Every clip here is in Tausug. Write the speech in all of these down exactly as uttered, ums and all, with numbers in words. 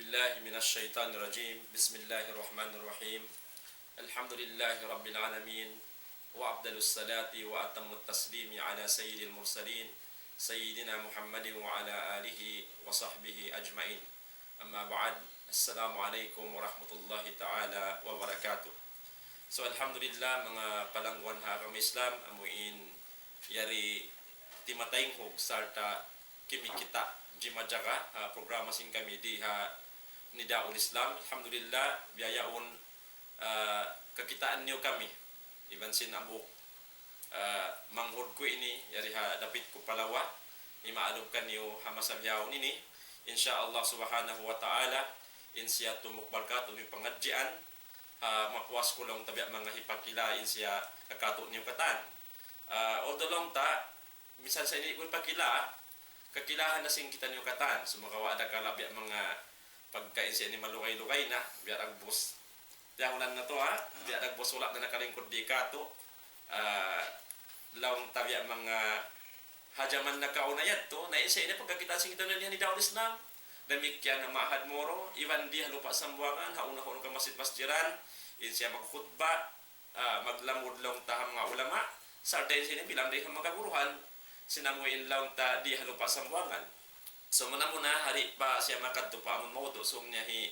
بالله من الشيطان الرجيم. بسم الله الرحمن الرحيم. الحمد لله رب العالمين، وأفضل الصلاة وأتم التسليم على سيد المرسلين سيدنا محمد وعلى آله وصحبه أجمعين. أما بعد، السلام عليكم ورحمة الله تعالى وبركاته. So, alhamdulillah, manga palangguan ha agama Islam, amu in yari timataynghug sarta' kimikita' jimajaga ha programa sin kami di ha Nidaul Islam. Alhamdulillah, bihaun, ah, kakitaan niyu kami. Iban sin hambuuk, ah, manghud ku ini, yari ha dapit ku Palawa, himaalub kaniyu ha masa bihaun ini. Insya Allah subhanahu wa ta'ala, in siya tumukbal katu' ini pangadjian, ha mapuas ku laung ta biya' manga hipakila in siya katu' niyu katan. Ah, although laung ta, minsan sa ini ku hipakila, kakilahan na sin kitaniyu katan. Sumagawa' da kala biya' manga pagka in siya ini malugay-lugay na, biya' dagbus. Tiyahunan na tu, ha? Biya' dagbus wala' na nakalingkud di katu'. Ah, laung ta biya' manga ha jaman nakauna yadtu, na in siya ini pagkakitaan sin kitaniyu di ha Nidaul Islam. Damikkiyan ha Ma'had Moro, iban di ha Lupa' Sambuwangan, ha unu-unu ka masjid-masjiran, in siya magkhutba, ah, maglamud laung ta ha manga ulama, sarta' in siya ini bilang di ha manga kaguruhan, sin amu in laung ta di ha Lupa' Sambuwangan. So, muna-muna, di' pa siya makadtu pa amun mawdu', sung niya hi,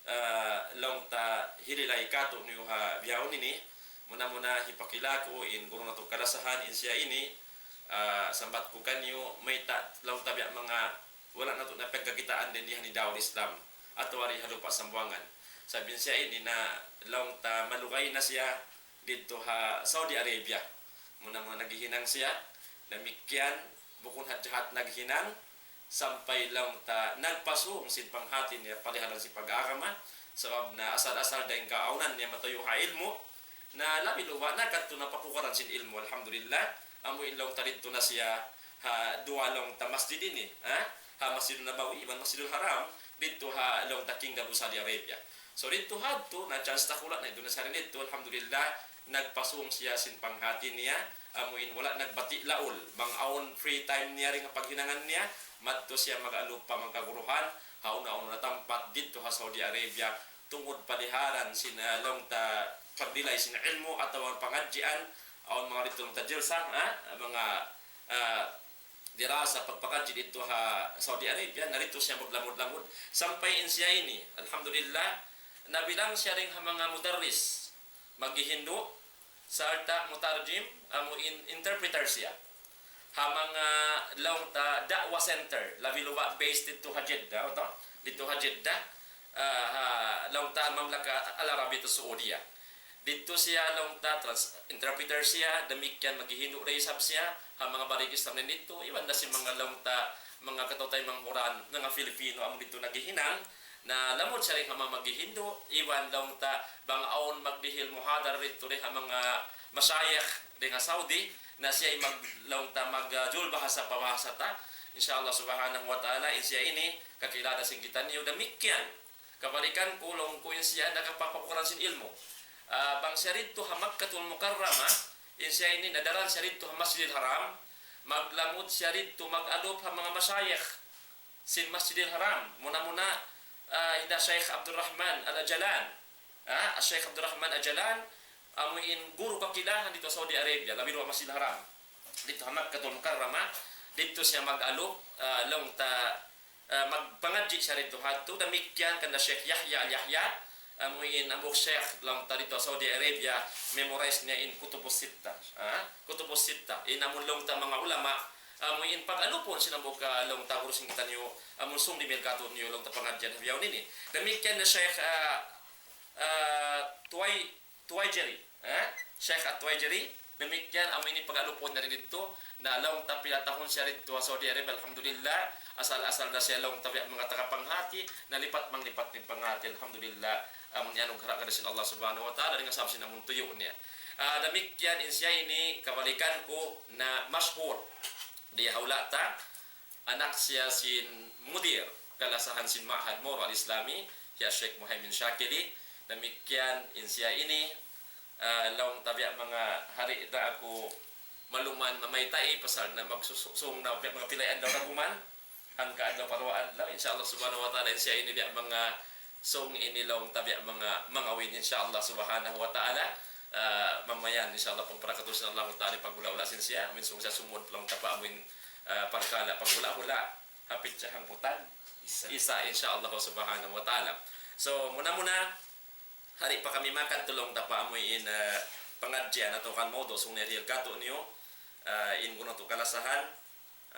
ah, laung ta hililay katu' niyu ha bihaun ini, muna-muna hipakila ku in guru natu' kalasahan, in siya ini, ah, sambat ku kaniyu, mayta' laung ta biya' manga wala' natu' na pagkakitaan dayn di ha Nidaul Islam, atawa di ha Lupa' Sambuwangan. Sabab in siya ini na laung ta malugay na siya didtu ha Saudi Arabia. Muna-muna naghihinang siya, damikkiyan, bukun hadja hat naghinang, sampay laung ta nagpasung sin panghati niya palihalan sin pag-agama, sabab na asal-asal dayn kaawnan niya matuyu' ha ilmu', na labi luba' na kadtu na papukaran sin ilmu', alhamdulillah, amu in laung ta didtu na siya ha duwa laung ta masjid ini, ha? Ha Masjidun Nabawi, iban Masjidul Haram, didtu ha laung ta Kingdom Saudi Arabia. So didtu hadtu, na chance ta kula' na didtu na siya didtu, alhamdulillah, nagpasung siya sin panghati niya, amu in wala' nagbati' laul, bang awn free time niya dayn ha paghinangan niya, madtu siya mag-alup pa manga kaguruhan, ha unu-unu na tampat didtu ha Saudi Arabia, tungud palihalan sin, ah, laung ta pagdilay sin ilmu' atawa pangadjian, awn manga didtu laung ta jilsa, ha? Manga, ah, dirasa pagpangadji' didtu ha Saudi Arabia, na didtu siya maglamud-lamud. Sampay in siya ini, alhamdulillah, nabilang siya dayn ha manga mudarris, maghihindu', sarta' mutarjim, amu in interpreter siya. Ha manga laung ta da'wah center, labi luba' based didtu ha Jeddah, atawa didtu ha Jeddah, ah, ha laung ta Mamlaka Al-Arabiyatus Saudiya. Didtu siya laung ta trans-, interpreter siya, damikkiyan maghihindu' da isab siya, ha manga balik Islam didtu, iban da sin manga laung ta, manga kataw-taymanghuran, manga Filipino, amu didtu naghihinang, na lamud siya dayn ha manga maghihindu', iban laung ta, bang awn magdihil muhadara didtu dayn ha manga mashayikh dayn ha Saudi, na siya in mag-, laung ta mag, ah, jul bahasa pa bahasa ta, insya Allah subhanahu wa ta'ala, in siya ini, kakilala sin kitaniyu, damikkiyan. Kabalikan ku, laung ku in siya nakapapakuran sin ilmu'. Ah, bang siya didtu ha Makkatul Mukarramah, in siya ini nadaran siya didtu ha Masjidil Haram, maglamud siya didtu mag-alup ha manga mashayikh sin Masjidil Haram. Muna-muna, ah, hinda Shaykh Abdul Rahman Al-Ajalan. Ah, Shaykh Abdul Rahman Ajalan, amu in guru kakilahan didtu Saudi Arabia, labi luba' Masjidil Haram. Didtu ha Makkatul Mukarramah, didtu siya mag-alup, ah, laung ta, ah, magpangadji' siya didtu hadtu, damikkiyan kan da Sheikh Yahya Al-Yahya, amu in amu Sheikh laung ta didtu Saudi Arabia, memorize niya in Kutubus Sitta. Ah, Kutubus Sitta. In amu laung ta manga ulama, amu in pag-alupun sin amu ka laung ta guru sin kitaniyu, amu sung dimihil katu' niyu laung ta pangadjian bihaun ini. Damikkiyan na Sheikh, ah, ah, Tuway-, Tuwayjiri, eh? Sheikh At-Tuwayjiri, damikkiyan amu ini pag-alupun niya didtu, na laung ta pila tahun siya didtu ha Saudi Arabia, alhamdulillah, asal-asal da siya laung ta biya' manga taga panghati, na lipat manglipat in panghati, alhamdulillah, amu ini anugerah kaniya sin Allah Subhanahu wa Ta'ala, dayn ha sabab sin amu in tuyu' niya. Ah, damikkiyan in siya ini kabalikan ku na mashhur di ha hula' ta, anak siya sin mudir kalasahan sin Ma'had Moro Al-Islami, hi Sheikh Muhaymin Shakili. Damikkiyan in siya ini, ah, laung ta biya' manga hari da aku maluman mamayta' pasal na magsusung na biya' manga pilay adlaw na kuman. hangka adlaw pa duwa adlaw, insya Allah subhanahu wa ta'ala, in siya ini biya' manga sung ini laung ta biya' manga, manga win, insya Allah subhanahu wa ta'ala. Ah, mamayan, insya Allah, pagparakatuhan sin Allah ta'ala, paghula'-hula' sin siya, amin sung siya sumud laung ta pa amin, ah, parkala', paghula'-hula', hapit siya hangputan. Isa. Isa, insya Allah subhanahu wa ta'ala. So, muna-muna, hari pa kami makan tulung ta pa amuin, ah, pangadjian atawa kan maudu' sung nirihil katu' niyu, ah, in kunu' tu kalasahan,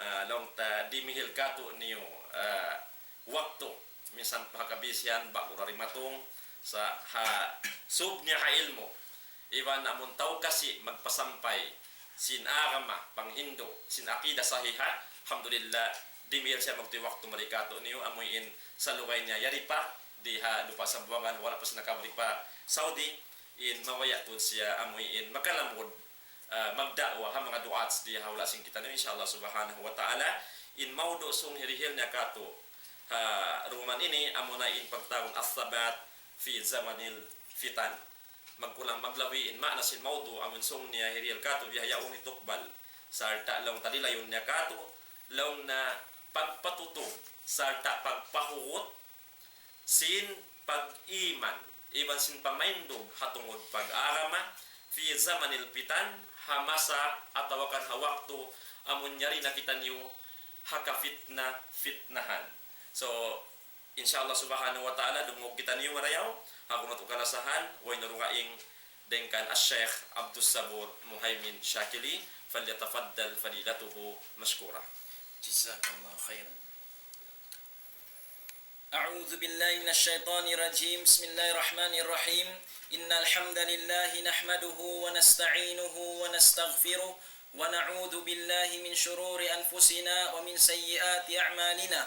ah, laung ta dimihil katu' niyu, ah, waktu, minsan pa ha kabisihan, ba'gu ra dimatung, sa' ha sub niya ha ilmu'. Iban amun tau kasi magpasampay sin agama, panghindu', sin akida sahiha, alhamdulillah, dimihil siya magtuy waktu mari katu' niyu, amuin salugay niya yari pa, di ha lupa' Sambuwangan, wala' pa siya nakabalik pa Saudi, in mabaya' tuud siya amuin makalamud, ah, magda'wa ha manga du'at di ha hula' sin kitaniyu, insya Allah subhanahu wa ta'ala. In maudu' sung hirihil niya katu', ha, duman ini, amuna in pagtawagun as-sabat fi zamanil fitan. Magkulang maglabi in maana sin maudu' amun sung niya hirihil katu' bihaun hitukbal. Sarta' laung ta dilayun niya katu', laung na pagpatutug, sarta' pagpahugut, sin pag-iman, iban sin pamaindug ha tungud pag-agama, fi zamanil fitan, ha masa atawa kan ha waktu amun yari na kitaniyu ha kafitna-fitnahan. So, insya Allah subhanahu wa ta'ala, dumungug kitaniyu marayaw, ha kunu' tu kalasahan, way na dugaing dayng kan Al-Sheikh Abdus Sabur Muhaymin Shakili, فليتفضل فضيلته مشكورا. جزاك الله خيرا. أعوذ بالله من الشيطان الرجيم. بسم الله الرحمن الرحيم. إن الحمد لله نحمده ونستعينه ونستغفره ونعوذ بالله من شرور أنفسنا ومن سيئات أعمالنا.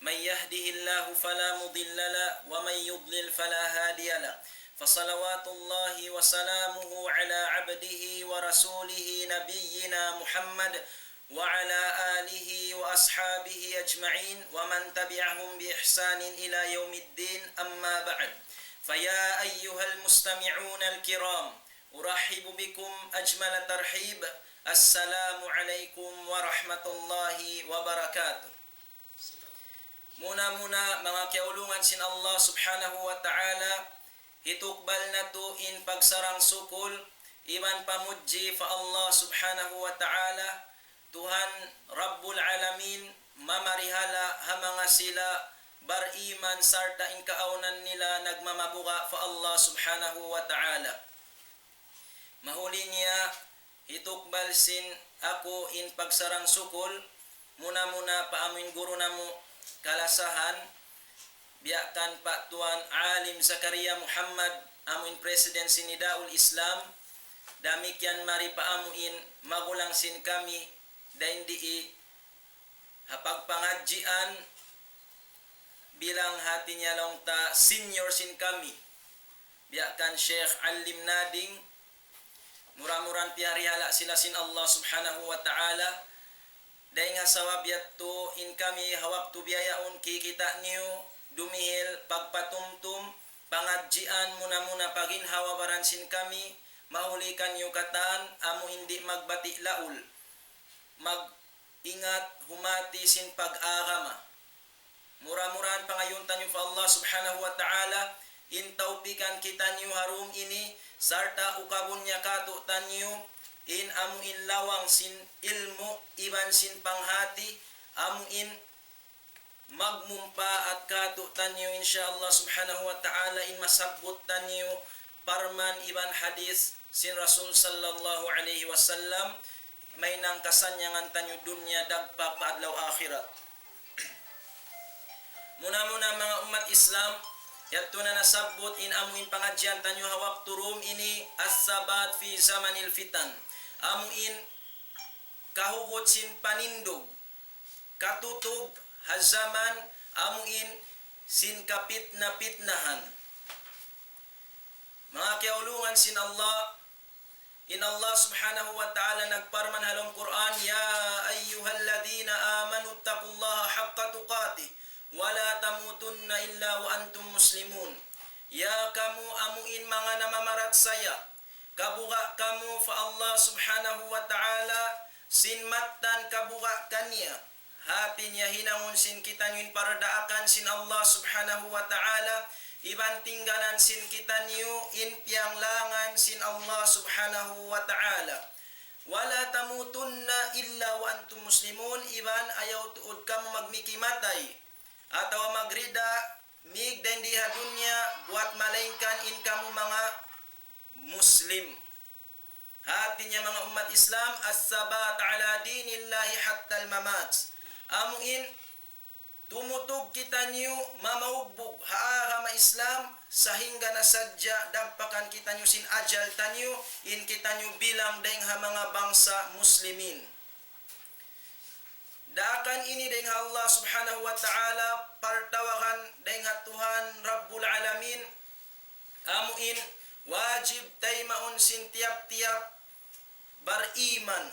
من يهده الله فلا مضل له ومن يضلل فلا هادي له. فصلوات الله وسلامه على عبده ورسوله نبينا محمد وعلى آله وأصحابه أجمعين ومن تبعهم بإحسان إلى يوم الدين، أما بعد. فيا أيها المستمعون الكرام، أرحب بكم أجمل ترحيب. السلام عليكم ورحمة الله وبركاته. Muna-muna, manga kiyaulungan sin Allah subhanahu wa ta'ala, hitukbal natu' in pagsarang-sukul iban pamudji pa Allah subhanahu wa ta'ala, Tuhan Rabbul Alamin, mamarihala ha manga sila bariman sarta' in kaawnan nila nagmamabuga' pa Allah subhanahu wa ta'ala. Mahuli niya, hitukbal sin aku in pagsarang-sukul, muna-muna pa amuin guru namu' kalasahan, biya' kan pa Tuan Alim Zakaria Muhammad, amuin President sin Nidaul Islam, damikkiyan mari pa amuin magulang sin kami, dayn di ha pagpangadjian bilang hati niya laung ta senior sin kami. Biya' kan Sheikh Alim Nading, mura-murahan piyarihala' sila sin Allah subhanahu wa ta'ala. Dayn ha sabab yadtu in kami ha waktu bihaun kikita' niyu, dumihil, pagpatumtum, pangadjian muna-muna pa ginhawa-baran sin kami, mahuli kaniyu katan, amu in di' magbati' laul. Mag- ingat humati sin pag-agama. Mura-murahan pangayuun taniyu pa Allah subhanahu wa ta'ala, in tawpikan kitaniyu ha dum ini, sarta' ukabun niya kātu'niyu, in amu in lawang sin ilmu' iban sin panghati, amu in magmumpaat kātu'niyu, insya Allah subhanahu wa ta'ala, in masabbut taniyu parman iban hadith sin Rasul sallallahu alayhi wasallam, mahinang kasannyangan taniyu dunya dagpak pa adlaw akhirat. Muna-muna manga ummat Islam, yadtu na nasabbut in amu in pangadjian taniyu ha waktu dum ini, as-sabat fi zamanil fitan. Amu in kahugut sin panindug, katutug ha jaman amu in sin kapitna-pitnahan. Manga kiyaulungan sin Allah, in Allah subhanahu wa ta'ala nagparman ha lawm Qur'an, يا أيها الذين آمنوا اتقوا الله حق تقاته ولا تموتن إلا وأنتم مسلمون. Ya kamu amu in manga namamarachaya, kabuga' kamu pa Allah subhanahu wa ta'ala sin mattan kabuga' kaniya. Hati niya hinangun sin kitaniyu in pardaakan sin Allah Subhanahu wa Ta'ala, iban tinggalan sin kitaniyu in piyanglangan sin Allah Subhanahu wa Ta'ala. ولا تموتن إلا وأنتم مسلمون, iban ayaw tuud kamu magmikimatay atawa magrida, mīg dayn di ha dunya, buwat malaingkan in kamu manga Muslim. Hati niya manga ummat Islam, الثبات على دين الله حتى الممات. Amu in tumutug kitaniyu mamaugbug ha agama Islam sahingga na sadja dagpakan kitaniyu sin ajal taniyu, in kitaniyu bilang dayn ha manga bangsa Muslimin. Daakan ini dayn ha Allah Subhanahu wa Ta'ala, partawagan dayn ha Tuhan Rabbul Alamin, amu in wajib taymaun sin tiyap-tiyap bariman.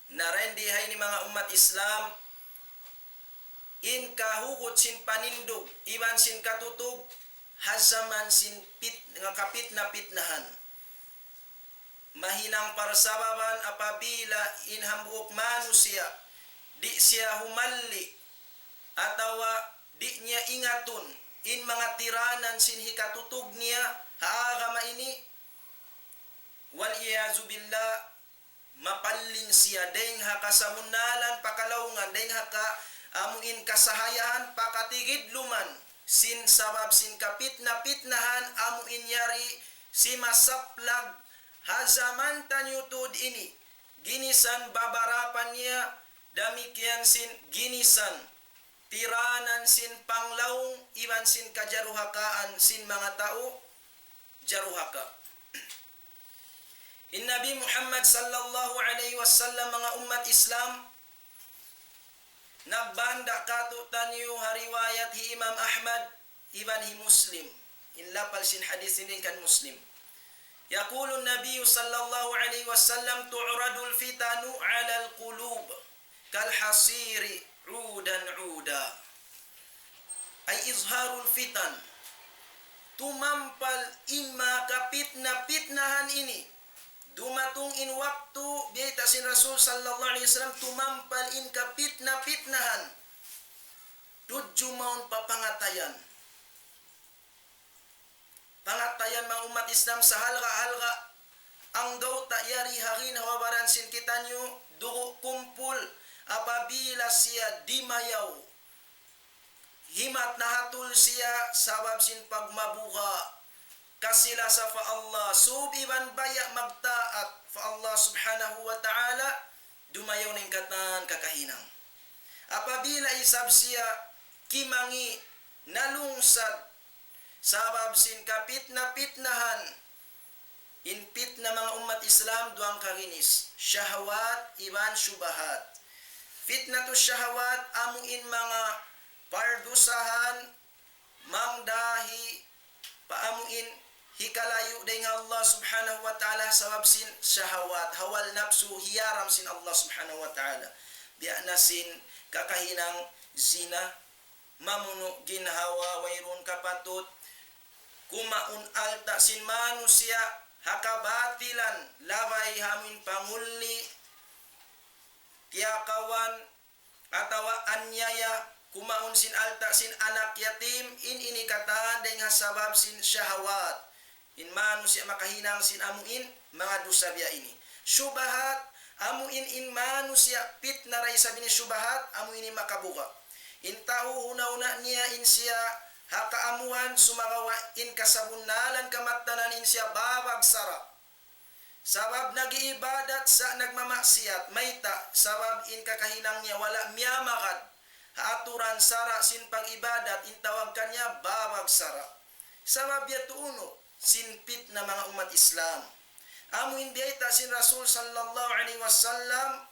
Na dayn di ha ini manga ummat Islam, in kahugut sin panindug iban sin katutug ha jaman sin pit-, nga kapitna-pitnahan. Mahinang parsababan apabila in hambuuk manusiya' di' siya humalli' atawa di' niya ingatun in manga tiranan sin hikatutug niya ha agama ini, والعياذ بالله, mapalling siya dayn ha kasabunnalan pa kalaungan, dayn ha ka-, amu in kasahayahan pa katigidluman, sin sabab sin kapitna-pitnahan, amu in yari simasaplag ha jaman taniyu tuud ini, ginisan babarapa niya, damikkiyan sin ginisan tiranan sin panglaung iban sin kajaruhakaan sin manga tau jaruhaka. In Nabi Muhammad sallallahu alayhi wasallam, manga ummat Islam, nagbanda' kātu'niyu ha riwayat hi Imam Ahmad iban hi Muslim. In lapal sin hadith ini kan Muslim. يقول النبي صلى الله عليه وسلم: تعرض الفتن على القلوب كالحصير عودا عودا. أي إظهار الفتن. Tumampal in manga kapitna-pitnahan ini. Dumatung in waktu, biyayta' sin Rasul sallallahu alayhi wasallam, tumampal in kapitna-pitnahan tudju mawn pa pangatayan. Pangatayan manga ummat Islam, sahalga'-halga' anggawta' yari ha ginhawa-baran sin kitaniyu, dugu' kumpul, apabila siya dimayaw, himat nahatul siya sabab sin pagmabuga', kasi-lasa pa Allah, sūb iban baya' magtaat pa Allah Subhanahu wa Ta'ala, dumayaw na in katan kakahinang. Apabila isab siya kimangi', nalungsad, sabab sin kapitna-pitnahan, in pitna manga ummat Islam duwang kaginis, shahawat iban shubahat. Fitnatus shahawat, amu in manga pardusahan, mangdahi pa amu in hikalayu' dayn ha Allah Subhanahu wa Ta'ala sabab sin shahawat, hawa napsu hiyaram sin Allah Subhanahu wa Ta'ala. Biya' na sin kakahinang zina, mamunu' ginhawa wayruun kapatut, kumaun alta' sin manusiya' ha kabatilan, labay ha amu in pangulli', tiyakawan, atawa anyaya, kumaun sin alta' sin anak yatim, in ini katan dayn ha sabab sin shahawat. In manusiya' makahinang sin amu in manga dusa biya' ini. Shubahat, amu in, in manusiya' pitna da isab ini shubahat, amu ini makabuga'. In tau huna-huna niya in siya ha kaamuhan, sumagawa' in kasabunnalan kamattanan in siya babag sara'. Sabab nag-iibadat sa' nagmamaksiyat, mayta', sabab in kakahinang niya wala' miyamagad ha aturan sara' sin pag-ibadat, in tawag kaniya babag sara'. Sabab yadtu unu, sin pitna manga ummat Islam. Amu in biyayta' sin Rasul sallallahu alayhi wasallam,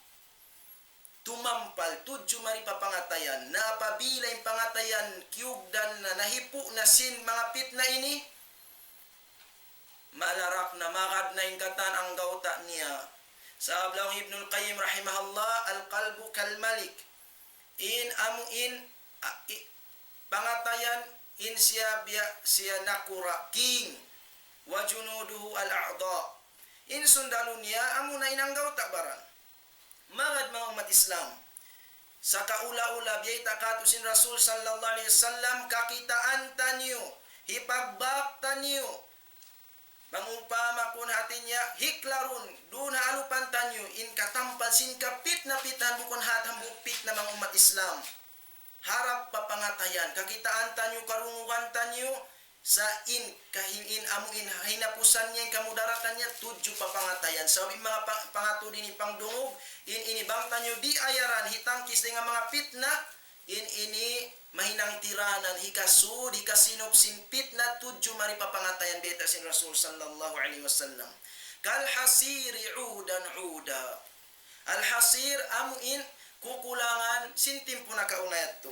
tumampal, tudju mari pa pangatayan. Na apabila in pangatayan kiyugdan na, nahipu' na sin manga pitna ini, malarak na, magad na in katan anggawta' niya. Sabab laung Ibnul Qayyim rahimahullah, القلب كالملك. In amu in, a, i, pangatayan in siya biya' siya nakura', king. وجنوده الأعضاء. In sundalu niya, amu na in anggawta' baran. Manga ummat Islam, sakaula-ula biyayta' katu' sin Rasul sallallahu alayhi wasallam, kakitaan taniyu, hipagbak taniyu, bang upama kun hati niya hiklarun, duun ha alupan taniyu, in katampal sin kapitna-pitnahan bukun hat hambuuk pitna manga ummat Islam. Harap pa pangatayan, kakitaan taniyu, karungugan taniyu, sa' in kahin-, in amu in hinapusan niya, in kamudaratan niya, tudju pa pangatayan. Sabab in manga pa-, pangatud ini pangdungug, in ini bang taniyu di' ayaran, hitangkis dayn ha manga pitna, in ini mahinang tiranan, hikasud, hikasinup sin pitna, tudju mari pa pangatayan, bayta' sin Rasul sallallahu alayhi wasallam. كالحصير عودا عودا. Al-hasir, amu in kukulangan sin timpu nakauna yadtu.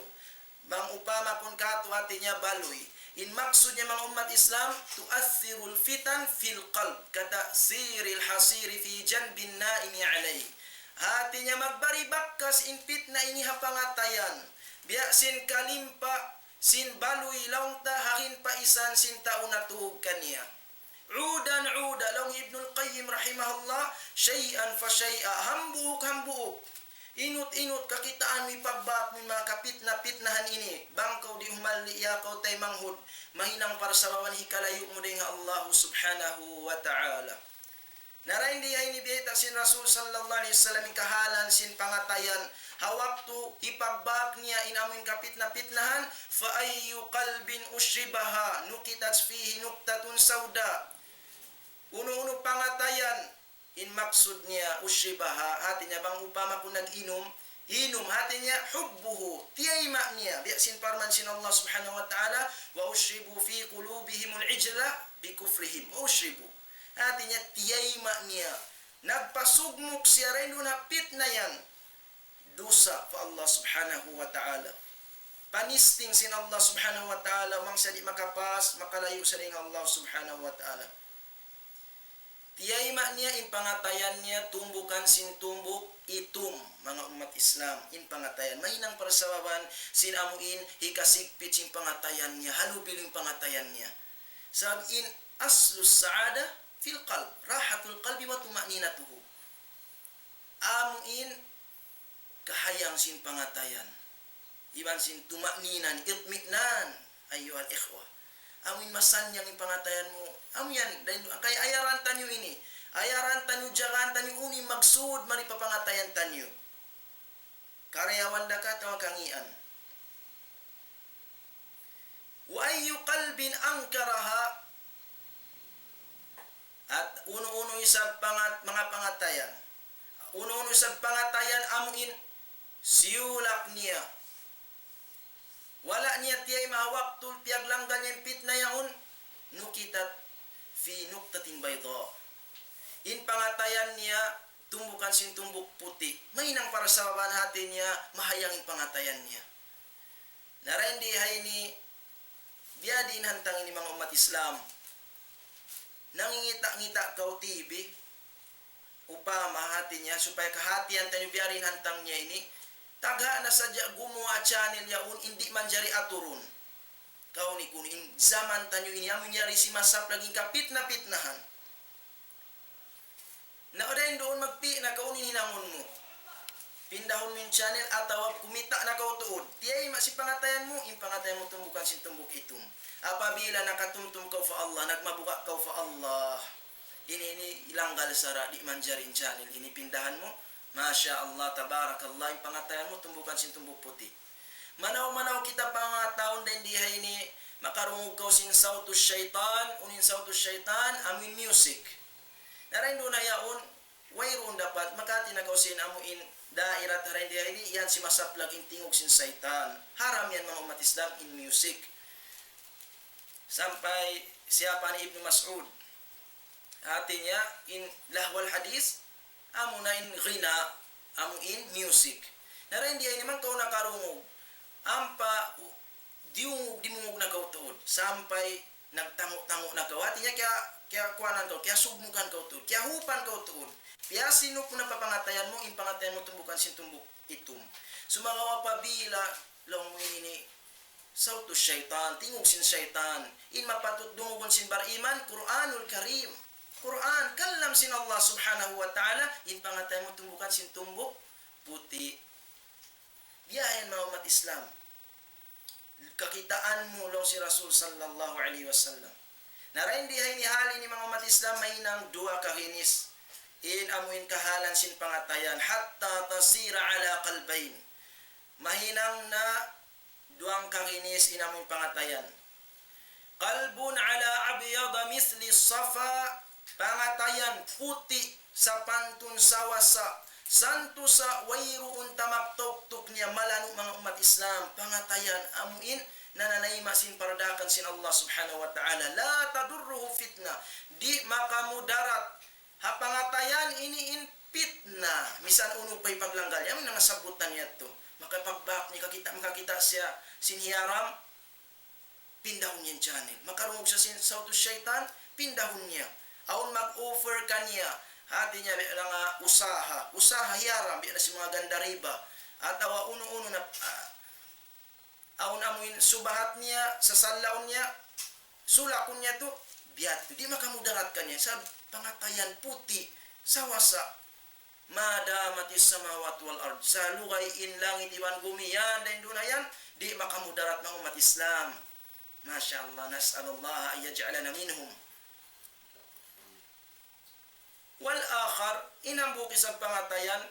Bang upama kun katu' hati niya baluy. In maksud niya manga ummat Islam, تؤثر الفتن في القلب كتأثير الحصير في جنب النائم عليه. Hati niya magbari bakkas in pitna ini ha pangatayan. Biya' sin kalimpa, sin baluy laung ta ha ginpaisan sin tau natug kaniya. عودا عودا, laung Ibnul Qayyim rahimahullah, شيئا فشيئا, hambuuk-hambuuk. Inut-inut kakitaan mu, hipagbak mu in manga kapitna-pitnahan ini. Bang kaw di' humalli', ya kaw taymanghud, mahinang parsababan hikalayu' mu dayn ha Allah subhanahu wa ta'ala. Na dayn di ha ini biyayta' sin Rasul sallallahu alayhi wasallam in kahalan sin pangatayan. Ha waktu hipagbak niya in amu in kapitna-pitnahan, فأي قلب أشربها نكتت فيه نكتة سوداء. Unu-unu pangatayan, in maksud niya, أشربها, hati niya bang upama kun nag-inum, inum, hati niya, حبه, tiyayma' niya, biya' sin parman sin Allah subhanahu wa ta'ala, وأشربوا في قلوبهم العجل بكفرهم, وأشربوا. Hati niya, tiyayma' niya, nagpasugmuk siya dayn duun ha pitna yan, dusa pa Allah subhanahu wa ta'ala. Panisting sin Allah subhanahu wa ta'ala, bang siya di' makapas, makalayu' siya dayn ha Allah subhanahu wa ta'ala. Tiyayma' niya in pangatayan niya tumbukan sin tumbuk itum, manga ummat Islam, in pangatayan. Mahinang parsababan sin amu in hikasigpit sin pangatayan niya, halubil in pangatayan niya. Sabab in أصل السعادة في القلب، راحة القلب وطمأنينته. Amu in kahayang sin pangatayan. Iban sin tuma'ninan, itmi'nan, ayyuhal ikhwa. Amu in masannyang in pangatayan mu. Amu yan, dayn, kay ayaran taniyu ini. Ayaran taniyu, jagaan taniyu, unu in magsud mari pa pangatayan taniyu. Karayawan da ka atawa kangīan. وأي قلب أنكرها. At unu-unu isab pangat-, manga pangatayan. Unu-unu isab pangatayan amu in siyulak niya. Wala' niya tiyayma' ha waktu piyaglanggal niya in pitna yaun, نكتت في نكتة بيضاء. In pangatayan niya tumbukan sin tumbuk puti'. Mahinang parsababan hati niya, mahayang in pangatayan niya. Na dayn di ha ini, biya' diin hantang ini manga ummat Islam. Nangingita'-ngita' kaw T V, upama hati niya, supaya kahatihan taniyu biya' diin hantang niya ini, tagha' na sadja gumuwa' channel yaun, di' manjari aturun. Kaw ini kunu' in jaman taniyu ini, amu in yari simasap lagi' in kapitna-pitnahan. Na dayn duun magpi' na kaw, unu in hinangun mu? Pindahun mu in channel atawa kumita' na kaw tuud. Tiyayma' sin pangatayan mu, in pangatayan mu tumbukan sin tumbuk itum. Apabila nakatumtum kaw pa Allah, nagmabuga' kaw pa Allah, ini, ini ilanggal sara', di' manjari in channel ini pindahan mu. Masha Allah, tabarakallah, in pangatayan mu tumbukan sin tumbuk puti'. Manaw-manaw kita pa manga tau dayn di ha ini, makarungug kaw sin sawtu shaytan, unu in sawtu shaytan, amu in music. Na dayn duun na yaun, wayruun dapat, makahati na kaw sin amu in daira ta dayn di ha ini, yan simasap lagi' in tingug sin saytan. Haram yan manga ummat Islam in music. Sampay siyapan ni Ibnu Mas'ud. Hati niya, in lahwal hadith, amu na in ghina, amu in music. Na dayn di ha ini bang kaw nakarungug, ampa diyungug, dimungug na kaw tuud, sampay nagtangu'-tangu' na kaw. Hati niya, kiya, kiya kuwanan kaw, kiyasugmukan kaw tuud, kiyahupan kaw tuud. Piyasinup mu na pa pangatayan mu, in pangatayan mu tumbukan sin tumbuk itum. Sumagawa' apabila laung mu ini sawtu shaytan, tingug sin saytan. In mapatut dungugun sin bariman, Qur'anul Karim. Qur'an, kalam sin Allah subhanahu wa ta'ala, in pangatayan mu tumbukan sin tumbuk puti'. Biya' yan manga ummat Islam. Kakitaan mu laung sin Rasul sallallahu alayhi wasallam. Na dayn di ha ini hal ini manga ummat Islam, mahinang duwa kahinis in amu in kahalan sin pangatayan, حتى تصير على قلبين. Mahinang na duwang kahinis in amu in pangatayan. قلب على أبيض مثل الصفا, pangatayan puti' sapantun sawasa, santusa wayruun tamak tuktuk niya malanu' manga ummat Islam, pangatayan amu in nananayma' sin pardakan sin Allah subhanahu wa ta'ala. لا تضره فتنة, di' makamudarat ha pangatayan ini in pitna, misan unu pa ipaglanggal. Yan in nangasabutan niya tu. Makapagbak niya kakita', makakita' siya sin hiyaram, pindahun niya in channel. Makarungug siya sin sautu shaytan, pindahun niya. Awn mag-offer kaniya, hati niya biya' na nga usaha, usaha hiyaram, biya' na sin manga ganda riba, atawa unu-unu na, ah, awn amu in subahat niya, sasallaun niya, sulakun niya tu, biya' tu, di' makamudarat kaniya, sa pangatayan puti', sawasa. ما دامت السماوات والأرض. Salugay in langit iban bumi yan, dayn duun ha yan, di' makamudarat manga ummat Islam. Masha Allah, نسأل الله أن يجعلنا منهم. والآخر, in hambuuk isab pangatayan,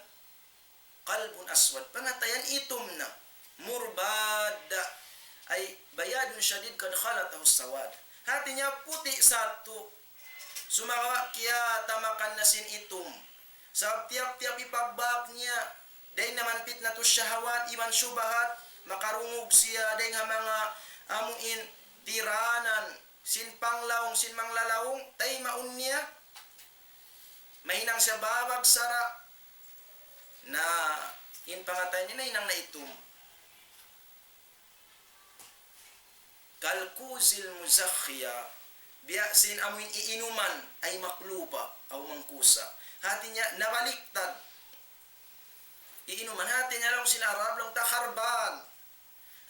قلب أسود, pangatayan itum na, مرباد, أي بياض شديد قد خالطه السواد. Hati niya puti' satu, sumagawa' kiyatamakan na sin itum. Sabab tiyap-tiyap ipagbak niya, dayn naman pitnatu shahawat iban shubahat, makarungug siya dayn ha manga amu in tiranan sin panglaung, sin manglalaung, taymaun niya, mahinang siya babag sara', na in pangatayan niya nahinang na itum. كالكوز المزخية, biya' sin amu in iinuman, أي مقلوبة, أو منكوسة. Hati niya, nabaliktad. Iinuman, hati niya laung sin Arab, laung ta kharban.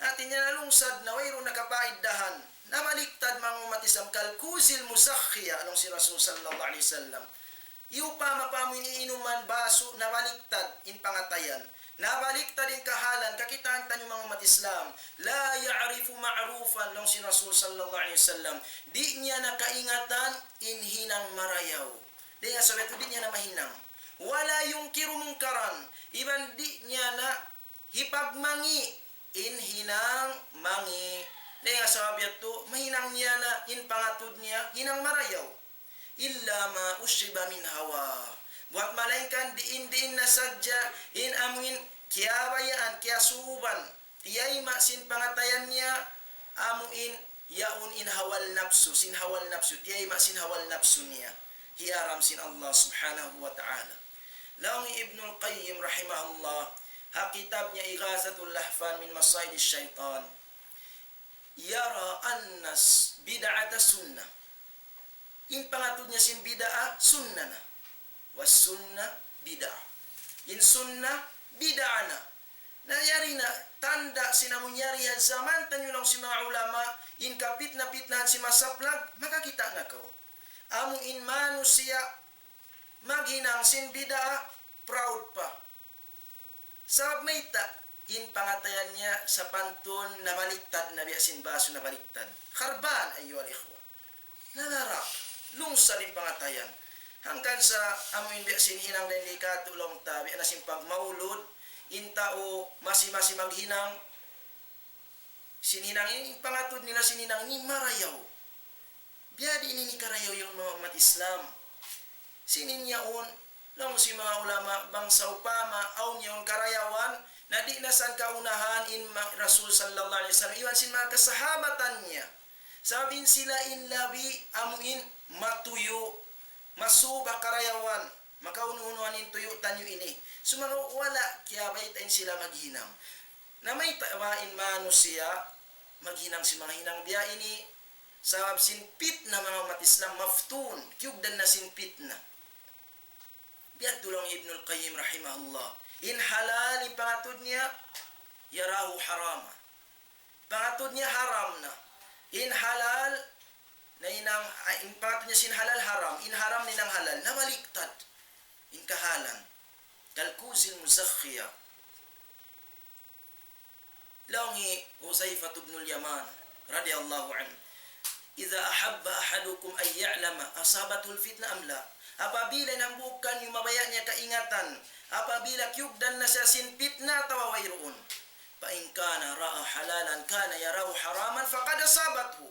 Hati niya nalungsad na wayruun nakapaiddahan. Nabaliktad manga ummat Islam, كالكوز المزخية, laung sin Rasul sallallahu alayhi wasallam. Iyupama pa amu in iinuman basu', nabaliktad in pangatayan. Nabaliktad in kahalan, kakitaan taniyu manga ummat Islam. لا يعرف معروفا, laung sin Rasul sallallahu alayhi wasallam. Di' niya na kaingatan in hinang marayaw. Dayn ha sabab yadtu di' niya na mahinang. ولا ينكر منكرا, iban di' niya na hipagmangi' in hinang mangi'. Dayn ha sabab yadtu, mahinang niya na in pangatud niya hinang marayaw. إلا ما أشرب من هواه. Buwat malaingkan diin-diin na sadja in amu in kiyabayaan, kiyasuuban, tiyayma' sin pangatayan niya, amu in yaun in hawal napsu, sin hawal napsu, tiyayma' sin hawal napsu niya. Hiyaram sin Allah subhanahu wa ta'ala. Laung Ibnul Qayyim rahimahullah, ha kitab niya إغاثة اللهفان من مصائد الشيطان, يرى أن البدعة سنة. In pangatud niya sin bid'ah, sunnah na. والسنة بدعة. In sunnah, bid'ah na. Na yari na, tanda' sin amun yari ha jaman taniyu laung sin manga ulama, in kapitna-pitnahan sin masaplag, makakita' na kaw. Amu in manusiya', maghinang sin bid'ah, proud pa. Sabab mayta', in pangatayan niya sapantun nabaliktad na biya' sin basu' nabaliktad. Kharban, أيها الإخوة. Nalarak, lungsad in pangatayan. Hangkan sa amu in biya' sin hinang dayn di katu' laung ta, biya' na sin pagmaulud, in tau masi-masi maghinang, sin hinang ini, in pangatud nila sin hinang ini marayaw. Biya' diin ini karayaw yaun manga ummat Islam. Sin in yaun, laung sin manga ulama, bang sawpama, awn yaun karayawan, na di' na san kaunahan in ma-, Rasul sallallahu alayhi wasallam, iban sin manga kasahabatan niya. Sabab in sila in labi amu in matuyu', masuba karayawan, makaunu-unuhan in tuyu' taniyu ini. Sumagawa' wala' kiyabayta' in sila maghinang. Na mayta' ba in manusiya' maghinang sin manga hinang biya' ini? Sabab sin pitna manga ummat Islam, maftun, kiyugdan na sin pitna. Biya' tu laung Ibnul Qayyim rahimahullah. In halal, in pangatud niya, يراه حراما. Pangatud niya haram na. In halal, nahinang, ah, in pangatud niya sin halal haram, in haram nahinang halal, nabaliktad. In kahalan. كالكوز المزخية. Laung hi Huzaifatul Yaman, radiyallahu anhu, إذا أحب أحدكم أن يعلم أصابته الفتنة أم لا. Apabila in hambuuk kaniyu mabaya' niya kaingatan, apabila kiyugdan na siya sin pitna atawa wayruun. فإن كان رأى حلالا كان يراه حراما فقد أصابته.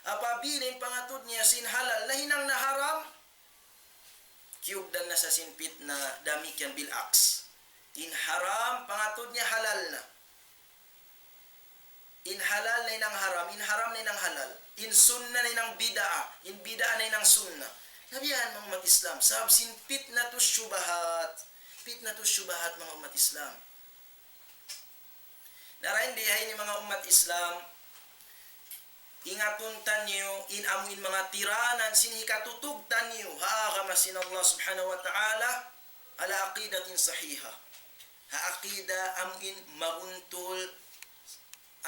Apabila in pangatud niya sin halal nahinang na haram, kiyugdan na siya sin pitna, damikkiyan bil aks. In haram, pangatud niya halal na. In halal nahinang haram, in haram nahinang halal. In sunna nahinang bid'ah, in bid'ah nahinang sunna. Na biya' yan, manga ummat Islam. Sabab sin fitnatus syubahat. Fitnatus syubahat, manga ummat Islam. Na dayn di ha ini, manga ummat Islam, ingatun taniyu in amu in manga tiranan sin hikatutug taniyu ha agama sin Allah Subhanahu wa Ta'ala, على عقيدة صحيحة. Ha aqida amu in mabuntul,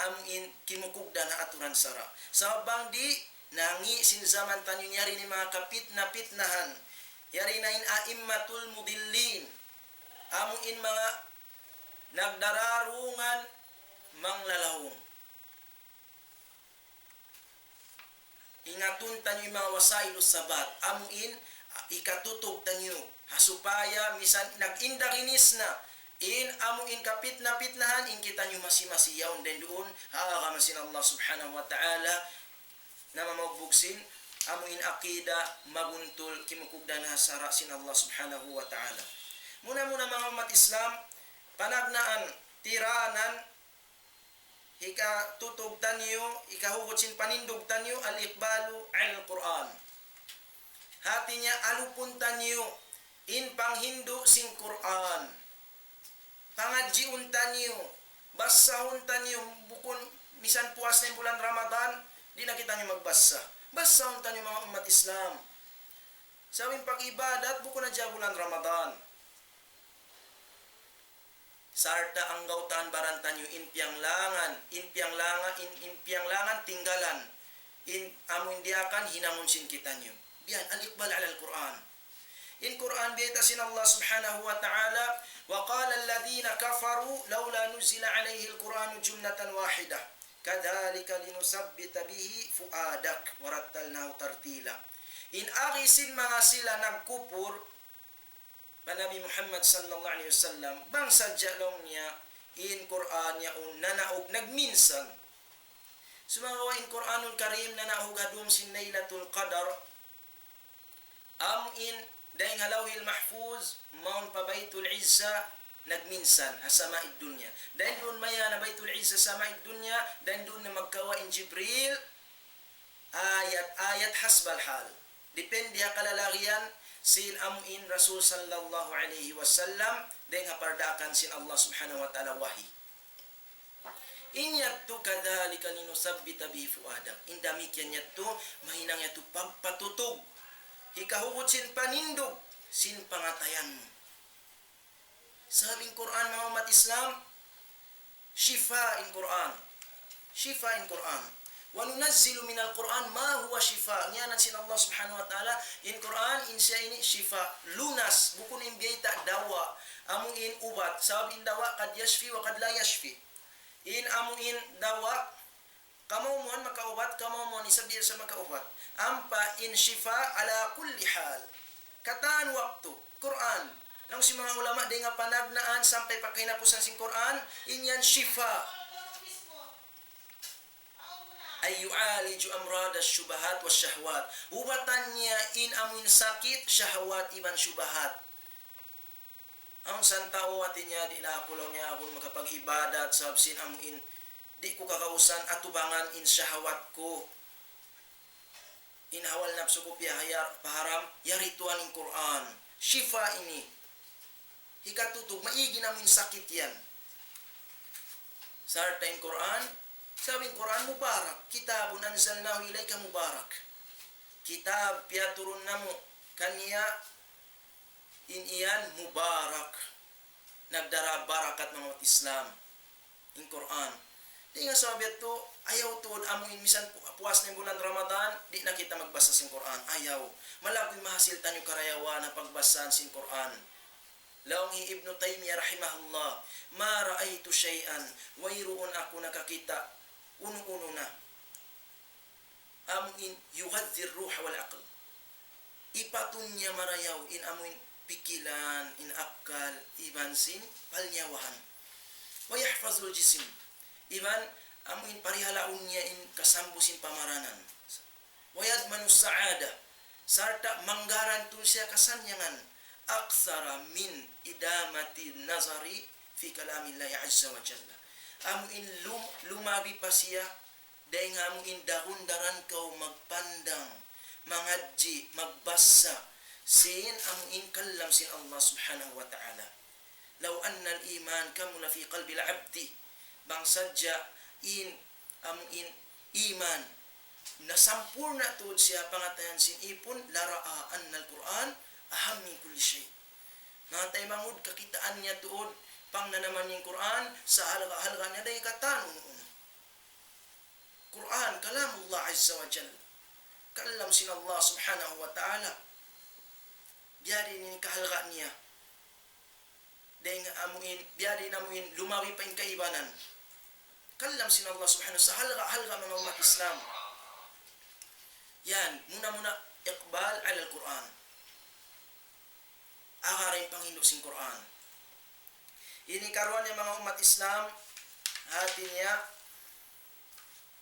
amu in kimukugdan ha aturan sara'. Sabab bang di', nangi' sin jaman taniyu yari in manga kapitna-pitnahan, yari na in a'immatul mudillin, amu in manga nagdararungan manglalawung. Ingatun taniyu in manga wasailu sabat, amu in, ah, hikatutug taniyu. Ha supaya misan nag-indaginis na in amu in kapitna-pitnahan, in kitaniyu masi-masi yaun dayn duun ha agama sin Allah Subhanahu wa Ta'ala, na mamaugbug sin amu in aqida mabuntul, kimukugdan ha sara' sin Allah Subhanahu wa Ta'ala. Muna-muna, manga ummat Islam, panagnaan, tiranan, hikatutug taniyu, hikahugut sin panindug taniyu, الإقبال على القرآن. Hati niya alupun taniyu in panghindu' sin Qur'an. Pangadjiun taniyu, basahun taniyu, bukun misan puas na in bulan Ramadan, di' na kitaniyu magbasa. Basahun taniyu, manga ummat Islam. Sabab in pag-ibadat bukun hadja bulan Ramadan. Sarta' anggawtaan baran taniyu in piyanglangan, in piyanglangan, in, in piyanglangan tinggalan, in amu in diyaak hinangun sin kitaniyu. Biya' yan, الإقبال على القرآن. In Qur'an biyayta' sin Allah Subhanahu wa Ta'ala, وقال الذين كفروا لولا نزل عليه القرآن جملة واحدة كذلك لنثبت به فؤادك ورتلناه ترتيلا. In agi sin manga sila nagkupur pa Nabi Muhammad sallallahu alayhi wasallam, bang sadja laung niya in Qur'an yaun nanaug nagminsan. Sumagawa' in Qur'anul Karim nanaug ha dum sin Laylatul Qadr, amu in dayn ha Lawhil Mahfuz mawn pa Baytul Izza nagminsan ha sama'id dunya. Dayn duun maya na Baytul Izza sama'id dunya, dayn duun na magkawa' in Jibril, ayat-ayat hasbal hal. Depende ha kalalagihan sin amu in Rasul sallallahu alayhi wasallam, dayn ha pardaakan sin Allah Subhanahu wa Ta'ala wahi. In yadtu كذلك لنثبت به فؤادك. In damikkiyan yadtu, mahinang yadtu pagpatutug. Hikahugut sin panindug sin pangatayan mu. Sabab in Qur'an, manga ummat Islam, shifa in Qur'an. Shifa in Qur'an. وننزل من القرآن ما هو شفاء. Ngiyanan sin Allah Subhanahu wa Ta'ala, in Qur'an, in siya ini shifa, lunas, bukun in biyayta' dawa, amu in ubat. Sabab in dawa قد يشفي وقد لا يشفي. In amu in dawa, kamaumuhan makaubat, kamaumuhan isab di' sa makaubat. Ampa in shifa ala kulli hal. Katan waktu, Qur'an. Laung sin manga ulama, dayn ha panagnaan sampay pa kahinapusan sin Qur'an, in yan shifa. أي يعالج أمراض الشبهات والشهوات. Ubatan niya in amu in sakit, shahwat iban shubahat. Awn san tau hati niya, di' na aku laung niya agun makapag-ibadat, sabab sin amu in di' ku kakausan atubangan in shahwat ku. In hawal napsu ku piyahayar, paharam, yari tuwan in Qur'an. Shifa ini. Hikatutug, maig in amu in sakit yan. Sarta' in Qur'an, sabab in Qur'an mubarak. كتاب أنزلناه إليك مبارك. Kitab piyaturun namu' kaniya, in yan mubarak. Nagdara barakat, manga ummat Islam. In Qur'an. Dayn ha sabab yadtu, Ayaw tuud amu in misan pu-, puas na in bulan Ramadan, di' na kita magbasa sin Qur'an. Ayaw. Malaggu' in mahasil taniyu karayawan ha pagbasa sin Qur'an. Laung hi Ibnu Taymiyyah rahimahullah, ما رأيت شيئا, wayruun aku nakakita' unu-unu na. Amu in يغذي الروح والعقل. Ipatun niya marayaw in amu in pikilan, in akkal, iban sin palnyawahan. ويحفظ الجسم. Iban amu in parihalaun niya in kasambu sin pamaranan. ويضمن السعادة. Sarta' manggarantul siya kasannyangan. أكثر من إدامة النظر في كلام الله عز وجل. Amu in lum-, lumabi pa siya, dayng ha amu in dagun-daran kaw magpandang, mangadji', magbasa, sin amu in kalam sin Allah Subhanahu wa Ta'ala. لو أن الإيمان كمل في قلب العبد, bang sadja in amu in iman nasampurna' tuud siya pangatayan sin ipun, لرأى أن القرآن أهم من كل شيء. Manga taymanghud, kakitaan niya tuud, pangnanaman in Qur'an, sahalga'-halga' niya dayng katan unu-unu. Qur'an, kalamullah azza wa jal. Kalam sin Allah subhanahu wa ta'ala. Biya' diin in kahalga' niya. Dayng amu in, biya' diin amu in, lumabi pa in kaibanan. Kalam sin Allah subhanahu wa ta'ala, sahalga'-halga' manga ummat Islam. Yan, muna-muna, إقبال على القرآن. Agara in panghindu' sin Qur'an. Ini karuwa niya manga ummat Islam, hati niya,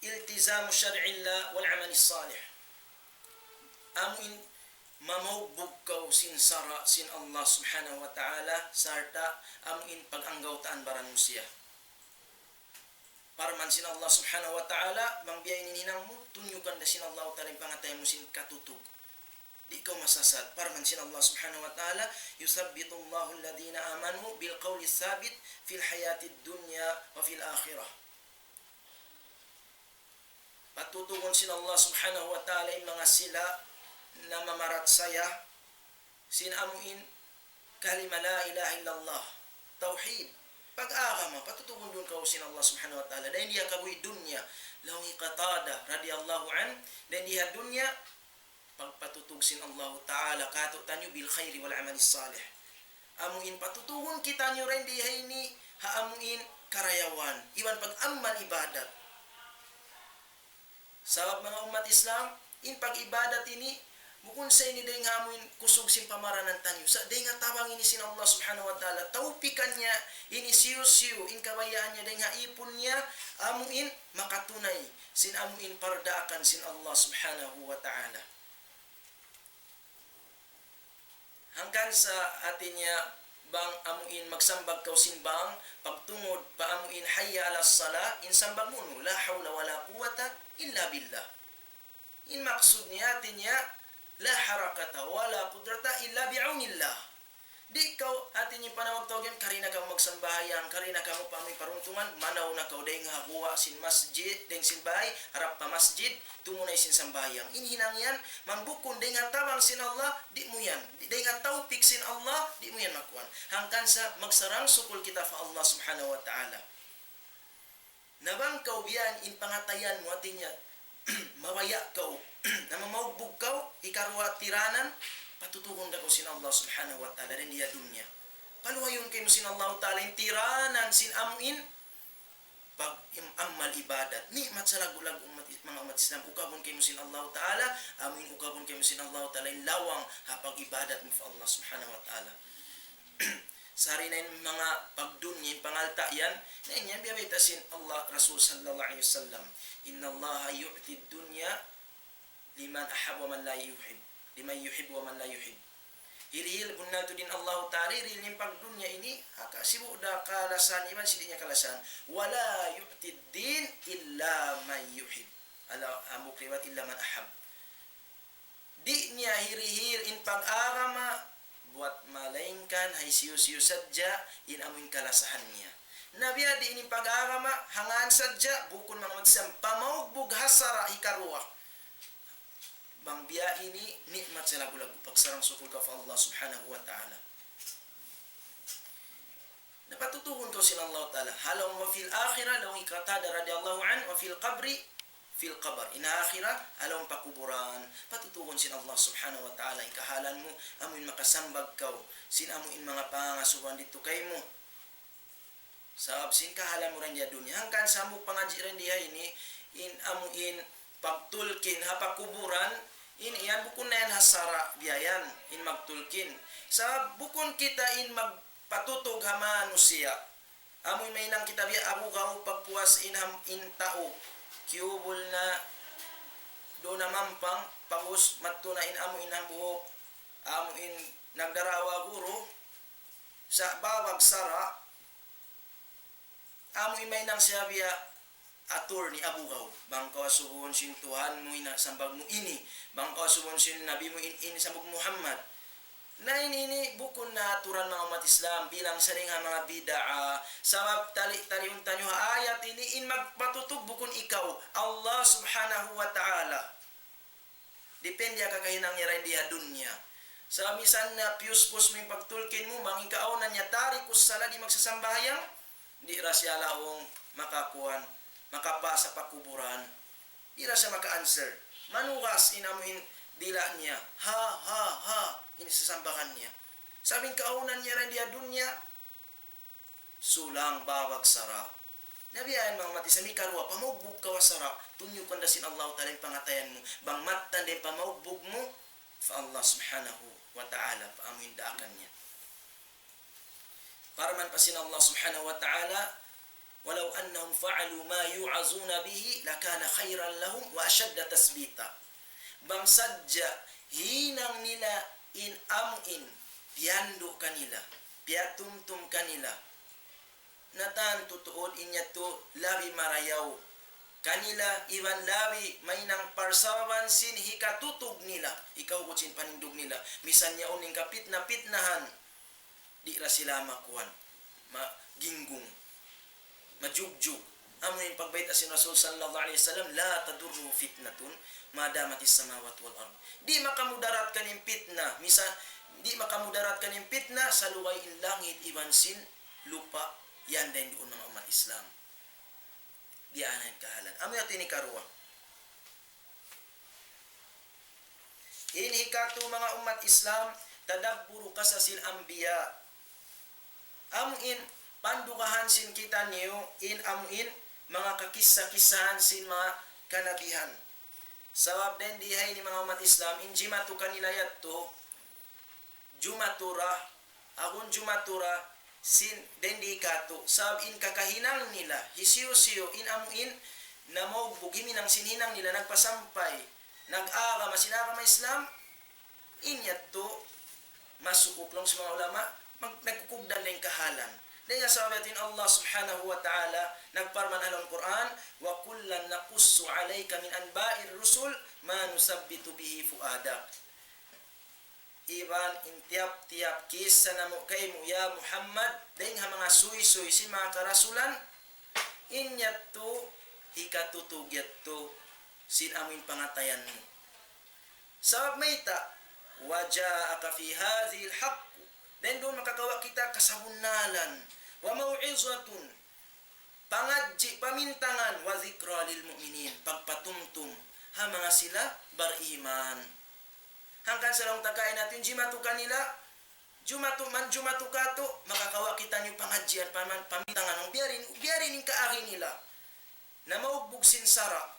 التزام شرع الله والعمل الصالح. Amu in mamaugbug kaw sin sara' sin Allah subhanahu wa ta'ala, sarta' amu in pag-anggawtaan baran mu siya. Parman sin Allah subhanahu wa ta'ala, bang biya' ini in hinang mu, tunyugan da sin Allah ta'ala in pangatayan mu sin katutug. Di' kaw masasat. Parman sin Allah subhanahu wa ta'ala, يثبت الله الذين آمنوا بالقول الثابت في الحياة الدنيا وفي الآخرة. Patutugun sin Allah subhanahu wa ta'ala in manga sila na mamarachaya sin amu in kalima la ilaha illallah, tawhid. Pag-agama, patutugun duun kaw sin Allah subhanahu wa ta'ala. Dayn di ha kabuhi' dunya, laung hi Qatada radiyallahu anhu, dayn di ha dunya, pagpatutug sin Allahu ta'ala kātu'niyu بالخير والعمل الصالح. Amu in patutugun kitaniyu dayn di ha ini, ha amu in karayawan, iban pag-amal ibadat. Sabab manga ummat Islam, in pag-ibadat ini, bukun sa ini dayn ha amu in kusug sin pamaranan taniyu. Sa' dayn ha tabang ini sin Allah subhanahu wa ta'ala, tawpikan niya, ini siyu-siyu, in kabayaan niya dayn ha ipun niya, amu in makatunay sin amu in pardaakan sin Allah subhanahu wa ta'ala. Hangkan sa hati niya bang amu in magsambag kaw sin bang, pagtungud pa amu in حي على الصلاة, in sambag mu unu, لا حول ولا قوة إلا بالله. In maksud niya hati niya, لا حركة ولا قدرة إلا بعون الله. Di' kaw, hati niya in panawag-tawag yan, kari na kamu magsambahayang, kari na kamu pa amu in paruntungan, manaw na kaw dayn ha guwa' sin masjid, dayn sin bāy, harap pa masjid, tumunay sin sambahayang. In hinang yan, bang bukun dayn ha tabang sin Allah, di' mu yan. Di', dayn ha tawpik sin Allah, di' mu yan makuan. Hangkan sa magsarang-sukul kita pa Allah subhanahu wa ta'ala. Na bang kaw biya' yan in pangatayan mu, hati niya, mabaya' kaw, na mamaugbug kaw, hikaruwa tiranan, patutugun da kaw sin Allah subhanahu wa ta'ala, dayn di ha dunya. Paluhayun kaymu sin Allah ta'ala, in tiranan sin amu in, pag-, im-, amal ibadat. Ni'mat sa laggu'-laggu' ummat, manga ummat Islam, ukabun kaymu sin Allah ta'ala, amu in ukabun kaymu sin Allah ta'ala, in lawang, ha pag-ibadat mu pa Allah subhanahu wa ta'ala. Sari na in manga pagdunya, in pangalta' yan, na in yan biya' bayta' sin Allah, Rasul sallallahu alayhi wasallam, إن الله يعطي الدنيا لمن أحب ومن لا يحب، لمن يحب ومن لا يحب. Hirihil bunnal tuud in Allah ta'ala, hirihil in pagdunya ini, ha kasibu' da kalasahan iban sin di' niya kalasahan. ولا يعطي الدين إلا من يحب. Ala, hambuuk riwayat, إلا من أحب. Di' niya hirihil in pag-agama buwat malaingkan ha hisiyu-siyu sadja in amu in kalasahan niya. Na biya' diin in pag-agama, ha ngan sadja, bukun manga ummat Islam, pamaugbug ha sara' hikaruwa. Bang biya' ini, ni'mat sa laggu'-laggu', pagsarang-sukul kaw pa Allah subhanahu wa ta'ala. Na patutugun kaw sin Allah Ta'ala. Ha lawm وفي الآخرة, laung hi Qatada radiyallahu anhu, وفي القبر, fil qabr. In akhirat, ha lawm pakuburan, patutugun sin Allah Subhanahu wa Ta'ala in kahalan mu, amu in makasambag kaw sin amu in manga pangasubuhan didtu kaymu. Sabab sin kahalan mu dayn di ha dunya. Hangkan sa amu pangadji' dayn di ha ini, in amu in pagtulkin ha pakuburan, in yan bukun na yan ha sara' biya' yan, in magtulkin. Sabab bukun kita in magpatutug ha manusiya'. Amu in mahinang kita biya' Abu Gawb, pagpuas in ham-, in tau, kiyubul na duun ha Mampang, pag'ubus madtu na in amu in hambuuk, amu in nagdarawa guru, sa' babag sara', amu in mahinang siya biya' attorney Abu Gawb. Bang kaw asubuhun sin Tuhan mu, in sambag mu ini. Bang kaw asubuhun sin Nabi mu, in, in sambag Muhammad. Na ini, ini bukun na aturan manga ummat Islam, bilang sa dayn ha manga bid'a. Sabab tali-, taliun taniyu ha ayat ini, in magpatutug bukun ikaw, Allah Subhanahu wa Ta'ala. Depende ha kakahinang niya dayn di ha dunya. Sa' misan na piyuspus mu in pagtulkin mu, bang in kaawnan niya tarikus salah, di' magsasambahayang, di' ra siya laung makakuan, makapasa pa kuburan. Di' ra siya maka-answer. Manugas in amu in dila' niya. Ha, ha, ha, in sasambagan niya. Sabab in kaawnan niya dayn di ha dunya, sulang babag sara'. Na biya' yan manga ummat Islam, hikaruwa, pamaugbug kaw ha sara', tunyukan da sin Allah Ta'ala in pangatayan mu. Bang mattan da in pamaugbug mu, pa Allah Subhanahu wa Ta'ala, pa amu in daakan niya. Parman pa sin Allah Subhanahu wa Ta'ala, ولو أنهم فعلوا ما يوعظون به لكان خيرا لهم وأشد تثبيتا. Bang sadja hinang nila in amu in piyandu' kanila, piyatumtum kanila, na tantu tuud in yadtu labi marayaw kanila, iban labi mahinang parsababan sin hikatutug nila, hikahugud sin panindug nila. Misan yaun in kapitna-pitnahan, di' ra sila makuan, maginggung, majugjug. Amu in pagbayta' sin Rasul sallallahu alayhi wasallam, لا تضره فتنة ما دامت السماوات والأرض. Di' makamudarat kaniya in pitna, misan, di' makamudarat kaniya in pitna, salugay in langit iban sin lupa', yan da in duun manga ummat Islam. Biya' na in kahalan. Amu yadtu in hikaruwa. In hikatu manga ummat Islam, تدبر قصص الأنبياء. Amu in pandugahan sin kitaniyu, in amu in manga kakissa-kissahan sin manga kanabihan. Sabab dayn di ha ini manga ummat Islam, in jimatu kanila yadtu, jumatu ra, agun jumatu ra, sin dayn di katu'. Sabab in kakahinang nila, hisiyu-siyu, in amu in, namaugbug himinang sin hinang nila, nagpasampay, nag-agama, sin agama Islam, in yadtu, masuuk laung sin manga ulama, mag-, nagkukugdan da in kahalan. Dayn ha sabab yadtu in Allah Subhanahu wa Ta'ala, nagparman ha lawm Qur'an, وكلا نقص عليك من أنباء الرسل ما نثبت به فؤادك. Iban in tiyap-tiyap kissa namu' kaymu, ya Muhammad, dayn ha manga suysuy sin manga karasulan, in yadtu hikatutug yadtu sin amu in pangatayan mu. Sabab mayta', وجاءك في هذه الحق, dayn duun makakawa' kita kasabunnalan, وموعظة, pangadji', pamintangan, وذكرى للمؤمنين, pagpatumtum ha manga sila bariman. Hangkan sa laung ta kaina in jimatu kanila, jumatu man jumatu katu', makakawa' kitaniyu pangadjian, paman-, pamintangan, biya' diin, biya' diin in kaagi nila. Namaugbug sin sara'.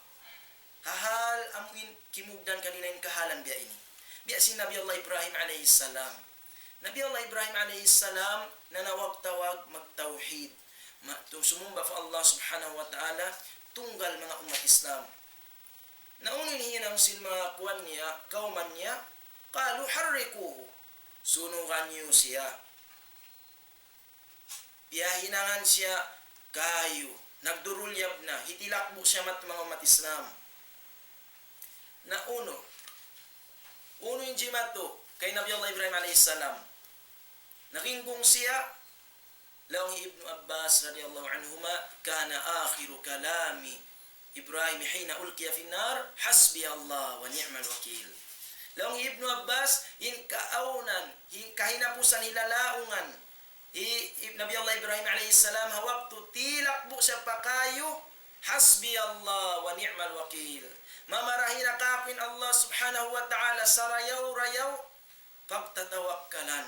Ha hal amu in kimugdan kanila in kahalan biya' ini. Biya' sin Nabi Allah Ibrahim alayhi salam. Nabi Allah Ibrahim alayhi salam, nanawag-tawag magtawhid. Ma-, tu-, sumumba pa Allah Subhanahu wa Ta'ala, tunggal manga ummat Islam. Na unu in hinang sin manga kuwan niya, kawman niya, قالوا حرقوه. Sunugan niyu siya. Piyahinangan siya kayu, nagdurulyab na, hitilakbu' siya madtu manga ummat Islam. Na unu, unu in jimatu kay Nabi Allah Ibrahim alayhi salam. Nakinggung siya, laung hi Ibnu Abbas radiyallahu anhuma, كان آخر كلام إبراهيم حين ألقي في النار حسبي الله ونعم الوكيل. Laung hi Ibnu Abbas, in kaawnan, hi-, kahinapusan hilalaungan hi, hi, Nabi Allah Ibrahim alayhi salam, ha waktu tilakbu' siya pa kayu, "Hasbiyallah wa ni'mal wakil." Mamarahi na kāku' in Allah subhanahu wa ta'ala sarayaw-rayaw pagtatawakkalan.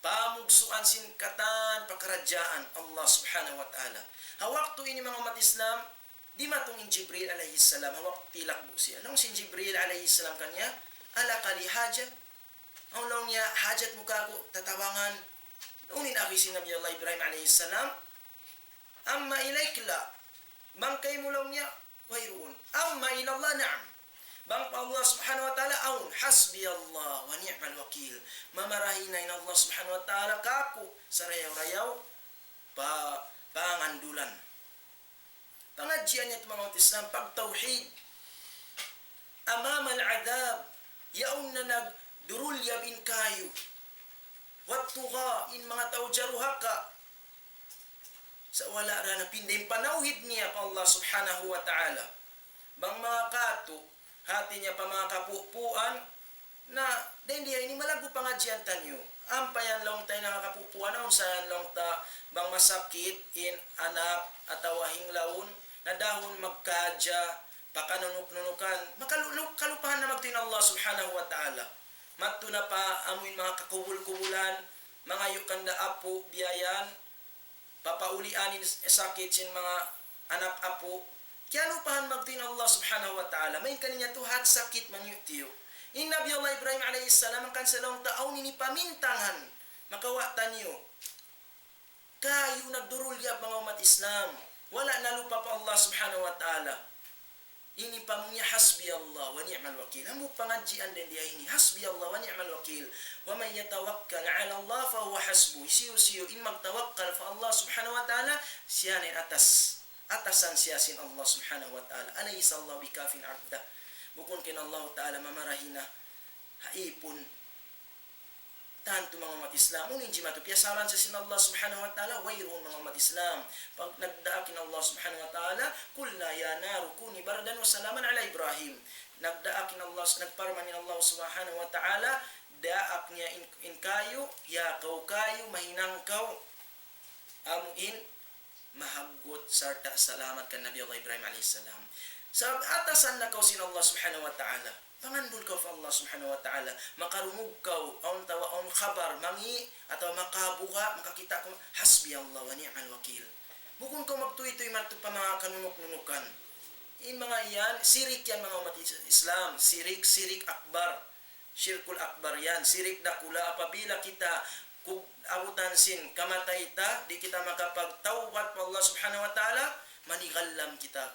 Pamugsuan sin katan pakaradjaan Allah subhanahu wa ta'ala. Ha waktu ini manga ummat Islam, dimatung in Jibril alayhi salam, ha waktu tilakbu' siya. Laung sin Jibril alayhi salam kaniya, "Alaka li haja?" Awn laung niya hajat mu kāku' tatabangan. Laung in agi sin Nabi Allah Ibrahim alayhi salam, "Amma ilayk la." Bang kaymu laung niya, wayruun. "Amma ila Allah, na'am." Bang pa Allah subhanahu wa ta'ala, awn. "Hasbiyallah wa ni'mal wakil." Mamarahi na in Allah subhanahu wa ta'ala kāku' sarayaw-rayaw pa-, pangandulan. Pangadjian niya tu manga ummat Islam, pagtawhid. Amam al-adhab, yaun na nagdurulyab in kayu. Wat-tugha, in manga tau jaruhaka. Sa' wala' ra napinda in panawhid niya pa Allah subhanahu wa ta'ala. Bang manga katu', hati niya pa manga kapupuan, na, dayn di ha ini malaggu' pangadjian taniyu. Ampa yan laung ta in manga kapupuan, awn sa yan laung ta bang masakit in anak atawa hinglaun, na dahun magkadja, pakanunuk-nunukan, makalu-, kalupahan na magtuy in Allah subhanahu wa ta'ala. Madtu na pa amu in manga kakubul-kubulan, mangayu' kanda apu', biya' yan, papaulian in sakit sin manga anak apu', kiyalupahan magtuy in Allah subhanahu wa ta'ala, main kaniya tu hat sakit mangiyu'-tiyu'. In Nabi Allah Ibrahim alayhi salam, hangkan sa laung ta awn ini pamintangan, makawa' taniyu. Kayu nagdurulyab manga ummat Islam, wala' nalupa pa Allah subhanahu wa ta'ala. Ini pamung niya, "Hasbiyallah wa ni'mal wakil." Hambuuk pangadjian dayn di ha ini, "Hasbiyallah wa ni'mal wakil. Wa man yatawakkal ala Allah fahuwa hasbuh." Hisiyu-siyu in magtawakkal pa Allah subhanahu wa ta'ala, siya na in atas. Atasan siya sin Allah subhanahu wa ta'ala. "Alaysa Allahu bikafin abdah." Bukun ka in Allah ta'ala mamarahi na ha ipun? Tantu manga ummat Islam, unu in jimatu piyasaran sa sin Allah subhanahu wa ta'ala, wayruun manga ummat Islam. Pag nagdaak in Allah subhanahu wa ta'ala, "Qulna ya naru kuni bardan wa salaman ala Ibrahim." Nagdaak in Allah, nagparman in Allah subhanahu wa ta'ala, daak niya in, in kayu, ya kaw kayu, mahinang kaw. Amu in mahaggut sarta' salamat kan Nabi Allah Ibrahim alayhi salam. Sabab atasan na kaw sin Allah subhanahu wa ta'ala. Pangandul kaw pa Allah subhanahu wa ta'ala. Makarungug kaw, awn tawa, awn khabar, mangi', atawa makabuka, makakita' kaw, "Hasbiyallah wa ni'mal wakil." Bukun kaw magtuy-tuy madtu pa manga kanunuk-nunukan. In manga yan, sirik yan manga ummat Is-, Islam, sirik, sirik akbar. Shirkul akbar yan, sirik dakula'. Apabila kita kug-, abutan sin kamatay ta, di' kita makapagtawbat pa Allah subhanahu wa ta'ala, manigallam kita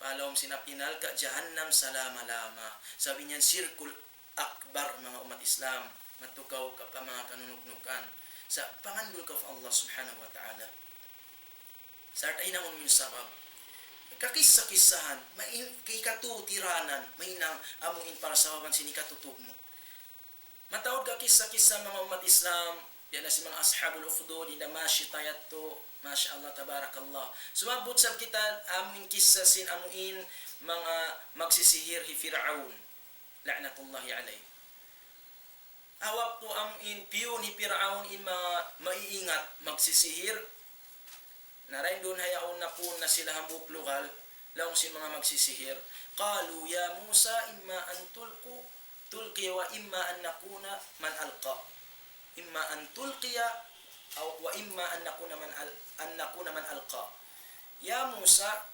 pa lawm sin api narka' jahannam salama-lama. Sabab in yan shirkul akbar, manga ummat Islam, madtu kaw ka pa manga kanunuk-nunukan. Sa' pangandul kaw pa Allah subhanahu wa ta'ala. Sarta' hinangun mu in sabab. Kakissa-kissahan, main-, kikatutiranan, mahinang amu in para sababan sin hikatutug mu. Mataud kakissa-kissa manga ummat Islam, yan na sin manga ashabul ukhdud, hinda masi tayattu, masha Allah, tabarakallah. Sumabut sab kita amu in kissa sin amu in manga magsisihir hi Fir'aun, la'natullahi alayh. Ha waktu amu in piyun hi Pir'aun in manga maiingat magsisihir, na dayn duun ha yaun napun na sila hambuuk lugal, laung sin manga magsisihir, قالوا يا موسى إما أن تلقوا، تلقي وإما أن نكون من ألقى. إما أن تلقي أو، وإما أن نكون من أل-، أن نكون من ألقى. Ya Musa,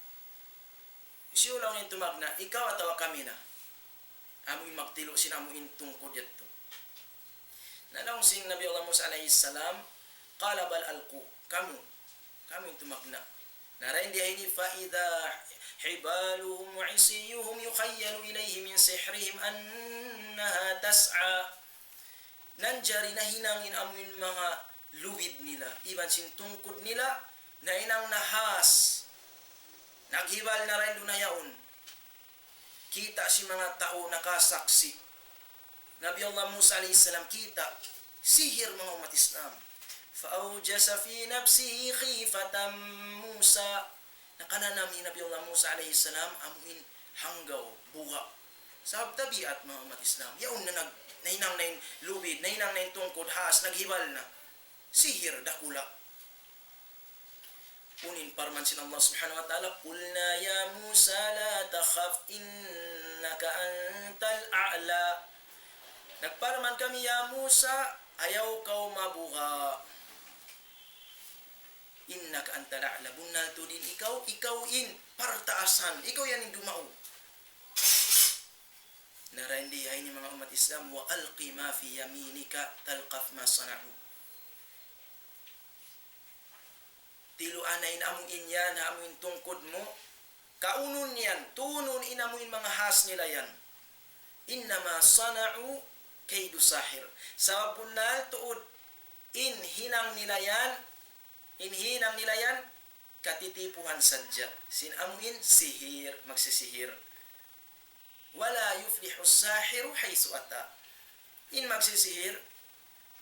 hisiyu laung in tumagna', ikaw atawa kami na? Amu in magtilu' sin amu in tungkud yadtu. Na laung sin Nabi Allah Musa alayhi salam, قال بل ألقوا. Kamu, kamu in tumagna'. Na dayn di ha ini, فإذا حبالهم وعصيهم يخيل إليه من سحرهم أنها تسعى. Nanjari nahinang in amu in manga lubid nila, iban sin tungkud nila, nahinang na has. Naghibal na dayn duun ha yaun. Kita' sin manga tau nakasaksi'. Nabi Allah Musa alayhi salam kita'. Sihir, manga ummat Islam. فأوجس في نفسه خيفة موسى. Nakananam hi Nabi Allah Musa alayhi salam amu in hanggaw, buga'. Sabab tabiat, manga ummat Islam. Yaun na nag-, nahinang na in lubid, nahinang na in tungkud, has, naghibal na. Sihir dakula'. Unu in parman sin Allah Subhanahu wa Ta'ala, "قلنا يا موسى لا تخف إنك أنت الأعلى." Nagparman kami, "Ya Musa, ayaw kaw mabuga'. إنك أنت الأعلى. Bunnal tuud in ikaw, ikaw in partaasan, ikaw yan in dumaug." Na dayn di ha ini manga ummat Islam, "وألق ما في يمينك تلقف ما صنعوا." Tiluan na in amu in yan, amu in tungkud mu, kaunun yan, tunun in amu in manga has nila yan. إنما صنعوا كيد ساحر. Sabab bunnal tuud in hinang nila yan, in hinang nila yan, katitipuhan sadja sin amu in sihir, magsisihir. ولا يفلح الساحر حيث أتى. In magsisihir,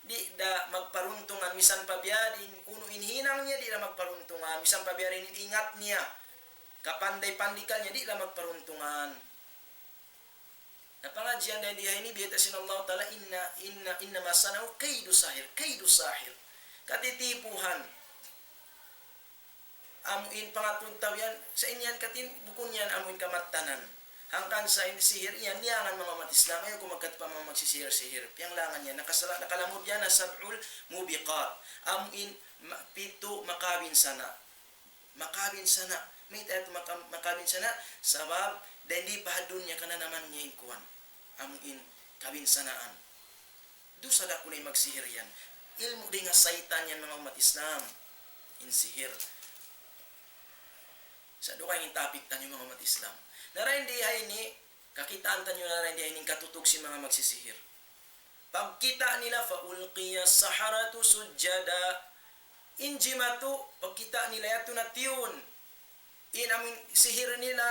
di' da magparuntungan, misan pa biya' diin unu in hinang niya, di' da magparuntungan, misan pa biya' diin in ingat niya, kapanday-pandikal niya, di' da magparuntungan. Na pangadjian dayn di ha ini, biyayta' sin Allah Ta'ala, inna, inna, إنما صنعوا كيد ساحر, كيد ساحر. Katitipuhan. Amu in pangatud tau yan, sa' in yan katin, bukun yan amu in kamattanan. Hangkan sa' in sihir, yan, niyangan manga ummat Islam, ayaw kaw magkadtu pa manga magsisihir-sihir. Piyanglangan yan, nakasala-, nakalamud yan na sab'ul mubiqat. Amu in ma-, pitu makabinsana'. Makabinsana'. Mayta' yadtu maka-, makabinsana'? Sabab, dayn di pa ha dunya kananaman niya in kuwan. Amu in kabinsanaan. Dusa dakula' in magsihir yan. Ilmu' dayn ha saytan yan, manga ummat Islam. In sihir. Sa' dugaing in topic taniyu, manga ummat Islam. Na dayn di ha ini, kakitaan taniyu na dayn di ha ini in katutug sin manga magsisihir. Pagkita' nila, فألقي السحرة سجدا. In jimatu, pagkita' nila yadtu na tiyun. In amu in sihir nila,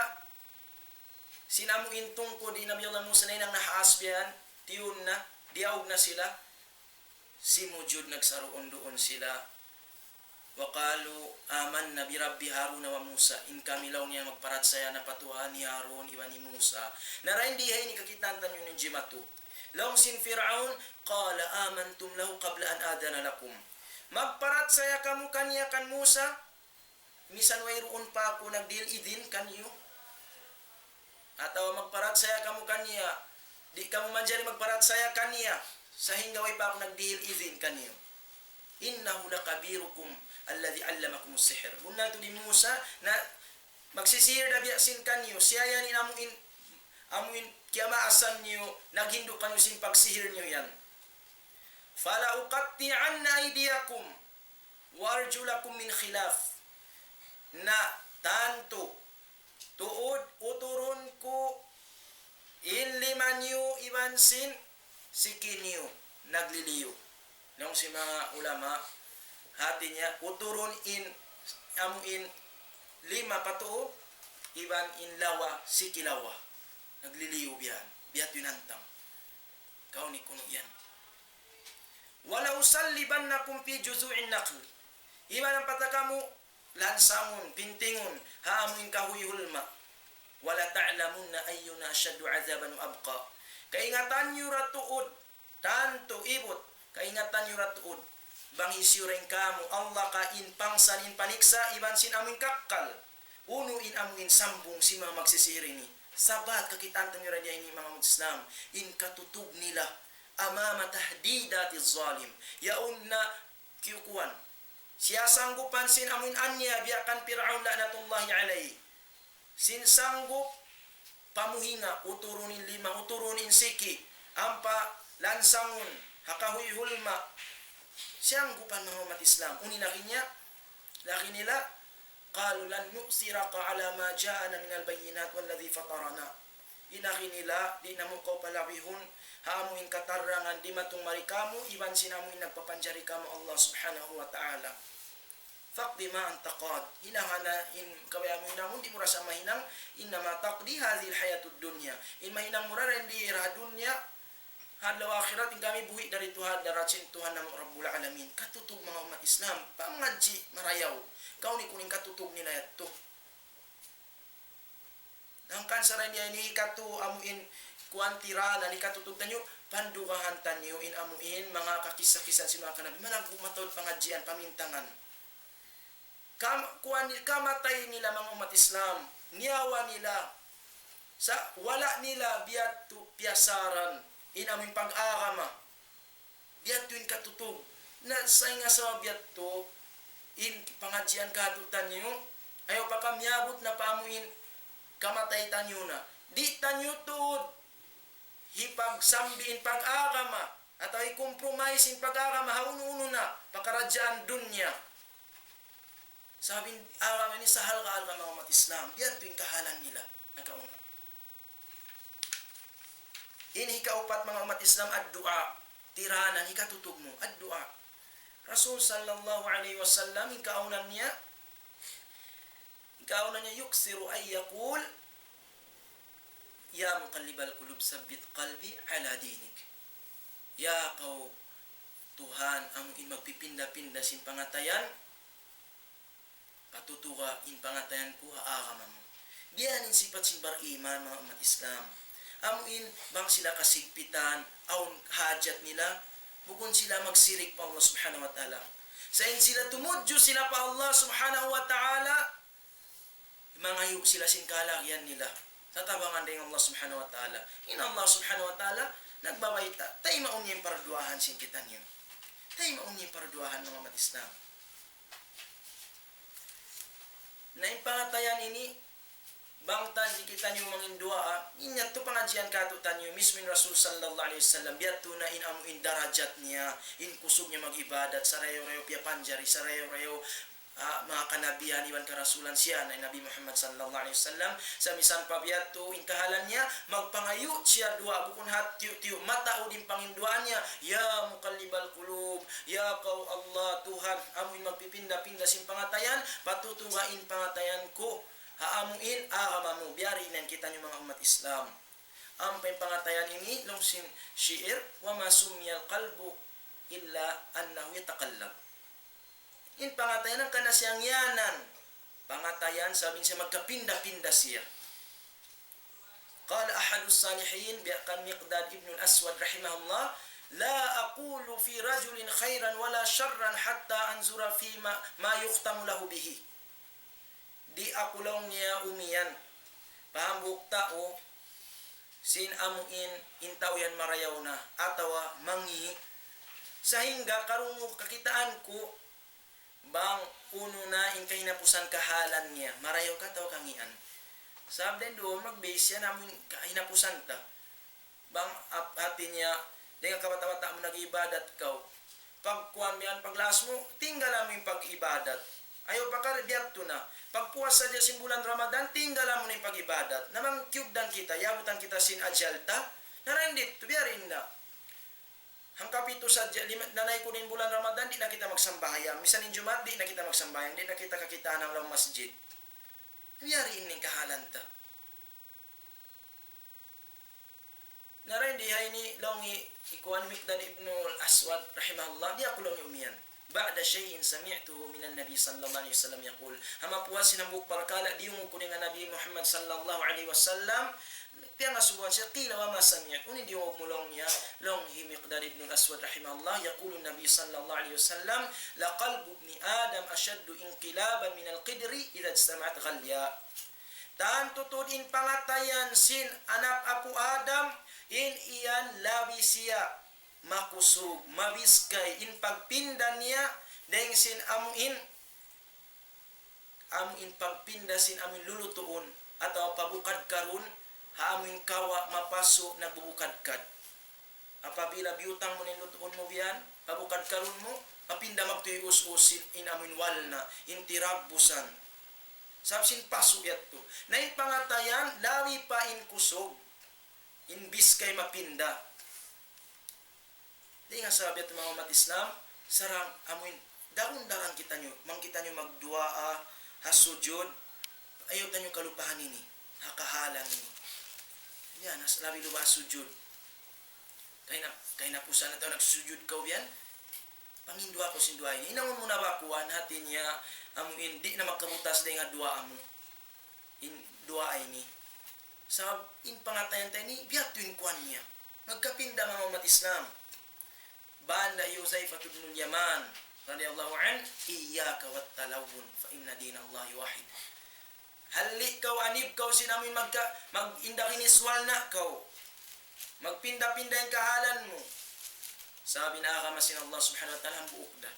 sin amu in tungkud hi Nabi Allah Musa nahinang na has biya' yan, tiyun na, diyaug na sila, simujud nagsaruun-duun sila. وقالوا آمنا برب هارون وموسى. In kami laung niya magparachaya na pa Tuhan hi Harun iban hi Musa. Na dayn di ha ini kakitaan taniyu in jimatu. Laung sin Fir'aun, قال آمنتم له قبل أن آذن لكم. Magparachaya kamu kaniya kan Musa, misan wayruun pa aku nagdihil idin kaniyu. Atawa magparachaya kamu kaniya, di' kamu manjari magparachaya kaniya, sahingga way pa aku nagdihil idin kaniyu. إنه لكبيركم الذي علمكم السحر. Bunnal tuud hi Musa, na magsisihir da biya' sin kaniyu, siya yan in amu in, amu in kiyamaasan niyu, naghindu' kaniyu sin pagsihir niyu yan. فلأقطعن أيديكم وأرجلكم من خلاف. Na tantu, tuud uturun ku in lima niyu iban sin siki niyu nagliliyu. Laung sin manga ulama, hati niya, uturun in, amu in lima pa tuu, iban in lawa, siki lawa. Nagliliyu biya' yan, biya' tinantang. Kaw ni kunu' yan. ولأصلبنكم في جذوع النخل. Iban ampa ta kamu lansangun, pintingun, ha amu in kahuy hulma. ولتعلمن أينا أشد عذابا وأبقى. Kaingatan niyu ra tuud, tantu ibut, kaingatan niyu ra tuud. Bang hisiyu dayn kamu, Allah ka in pangsan in paniksa', iban sin amu in kakkal. Unu in amu in sambung sin manga magsisihir ini. Sabat kakitaan taniyu dayn di ha ini manga Islam. In katutug nila. أمام تهديدات الظالم. Yaun na kiyukuan. Siyasanggupan sin amu in aniya biya' kan Pir'aun la'natullahi alayh. Sin sanggup pamuhinga', uturun in lima, uturun in siki, ampa lansangun, ha kahuy hulma. Siyanggupan manga ummat Islam. Unu in agi niya, agi nila, قالوا لن نؤثرك على ما جاءنا من البينات والذي فطرنا. In agi nila, di' namu' kaw palabihun, ha amu in katarangan dimatung mari kāmu', iban sin amu in nagpapanjari kāmu' Allah Subhanahu wa Ta'ala. فاقض ما أنت قاض. Hinanga na in kabayaan mu hinangun, di' mu ra sa mahinang, إنما تقضي هذه الحياة الدنيا. In mahinang mu ra dayn di ha dunya, ha adlaw akhirat, in kami buhi' dari Tuhan, darat sin Tuhan namu' Rabbul Alamin. Katutug manga ummat Islam, pamangadji' marayaw. Kaw ni kuning katutug nila yadtu. Hangkan sa dayn di ha ini katu' amu in kuwan tiranan, in katutug taniyu, pandugahan taniyu in amu in manga kakissa-kissa sin manga kanabi. Managgu' mataud pangadjian, pamintangan. Kam-, kuwan ni-, kamatay nila manga ummat Islam, niyawa nila, sa' wala' nila biyadtu piyasaran in amu in pag-agama. Biyadtu in katutug. Na sa' in sabab biyadtu, in pangadjian katu'taniyu, ayaw pa ka miyabut na pa amu in kamatay taniyu na. Di' taniyu tuud hipagsambi in pag-agama, atawa hi-compromise in pag-agama, ha unu-unu na, pakaradjaan dunya. Sabab in agama ini sa halga'-halga' manga ummat Islam, biyadtu in kahalan nila, nakauna. In hikaupat manga ummat Islam, ad-du'a. Tiranan, hikatutug mu, ad-du'a. Rasul sallallahu alayhi wasallam, in kaawnan niya, in kaawnan niya, يكثر أن يقول: يا مقلب القلوب ثبت قلبي على دينك. Ya kaw Tuhan, amu in magpipinda-pinda sin pangatayan, patutuga in pangatayan ku ha agama mu. Biya' ini in sipat sin bariman, manga ummat Islam. Amu in bang sila kasigpitan, awn hajat nila, bukun sila magsirik pa Allah Subhanahu wa Ta'ala. Sa' in sila tumudju sila pa Allah Subhanahu wa Ta'ala, mangayu' sila sin kalagihan nila. Tatabangan dayn Allah Subhanahu wa Ta'ala. In Allah Subhanahu wa Ta'ala, nagbabayta', taymaun niya in parduwaahan sin kitaniyu. Taymaun niya in parduwaahan, manga ummat Islam. Na in pangatayan ini, bang tan di' kitaniyu manginduwaa, in yadtu pangadjian katu'taniyu, mismu in Rasul sallallahu alayhi wasallam, biyadtu na in amu in darajat niya, in kusug niya mag-ibadat, sarayaw-rayaw piyapanjari, sarayaw-rayaw, ah, manga kanabihan iban karasulan siya na in Nabi Muhammad sallallahu alayhi wasallam, sa' misan pa biyadtu in kahalan niya, magpangayu' siya duwaa, bukun hat tiyu'-tiyu', mataud in panginduwaa niya, "Ya muqallibal qulub, ya kaw Allah, Tuhan, amu in magpipinda-pinda sin pangatayan, patutuga in pangatayan ku ha amu in agama mu." Biya' diin yan kitaniyu manga ummat Islam. Ampa in pangatayan ini, laung sin shi'ir, وما سمي القلب إلا أنه يتقلب. In pangatayan hangkan na siya ngiyanan pangatayan, sabab in siya magkapinda-pinda siya. قال أحد الصالحين, biya' kan Miqdad ibn al-Aswad rahimahullah, لا أقول في رجل خيرا ولا شرا حتى أنظر فيما، ما يختم له به. Di' aku laung niya umiyan pa hambuuk tau sin amu in, in tau yan marayaw na atawa mangi', sahingga karungug kakitaan ku bang unu na in kahinapusan kahalan niya, marayaw ka atawa kangian. Sabab dayn duun mag-base yan amu in kahinapusan ta. Bang ap-, hati niya, dayn ha kabata'-bata' mu nag-ibadat kaw. Pagkuwan mu yan, paglaas mu, tinggala mu in pag-ibadat. Ayaw pa kari biyadtu na. Pagpuas sadja sin bulan Ramadan, tinggala mu na in pag-ibadat. Na bang kiyugdan kita, yabutan kita sin ajal ta. Na dayn didtu, biya' diin na. Hangkapitu sadja, lima, nanay ku in bulan Ramadan, di' na kita magsambahayang. Misan in Jumaat, di' na kita magsambahayang, di' na kita kakitaan ha lawm masjid. Biya' diin in kahalan ta. Na dayn di ha ini laung hi, hi kuwan Miqdad ibn al-Aswad rahimahullah, di' aku laung niya umiyan. بعد شيء سمعته من النبي صلى الله عليه وسلم يقول. Ha mapuas sin hambuuk parkala', diyungug ku dayn ha Nabi Muhammad sallallahu alayhi wasallam, piyangasubuhan siya, قيل وما سمعت. Unu in diyungug mu laung niya, laung hi Miqdad ibn al-Aswad rahimahullah, يقول النبي صلى الله عليه وسلم: لقلب ابن آدم أشد انقلابا من القدر إذا اجتمعت غلياه. Tantu tuud in pangatayan sin anak apu' Adam, in yan labi siya makusug, mabiskay, in pagpinda niya, dayn sin amu in, amu in pagpinda sin amu in lulutuun, atawa pabukadkarun, ha amu in kawa' mapasu' nagbubukadkad. Apabila biyutang mu na in lutuun mu biyan, pabukadkarun mu, mapinda magtuy us-us in, in amu in walna, in tirabbusan. Sabab sin pasu' yadtu. Na in pangatayan, labi pa in kusug, in biskay mapinda. Dayn ha sabab yadtu manga ummat Islam, sarang amu in, daran-daran kitaniyu, bang kitaniyu magduwaa, ha sujud, ayaw taniyu kalupahan ini, ha kahalan ini. Yan, nas labi-luba ha sujud. Kahina-, kahinapusan atawa nagsusujud kaw biyan, panginduwaa kaw sin duwaa ini. Hinangun mu na ba kuwan, hati niya, amu in, di' na magkabutas dayn ha duwaa mu. In duwaa ini. Sabab in pangatayan ta ini, biya' tu in kuwan niya. Magkapinda manga ummat Islam. Banda hi Huzaifatul Yaman. radiyallahu anhu, "Iyyaka wat talawwun, fa inna dinallahi wahid." Halli' kaw, anib kaw sin amuin magka-, mag-, indaginis walna' kaw. Magpinda-pinda in kahalan mu. Sabab in agama sin Allah subhanahu wa ta'ala hambuuk da.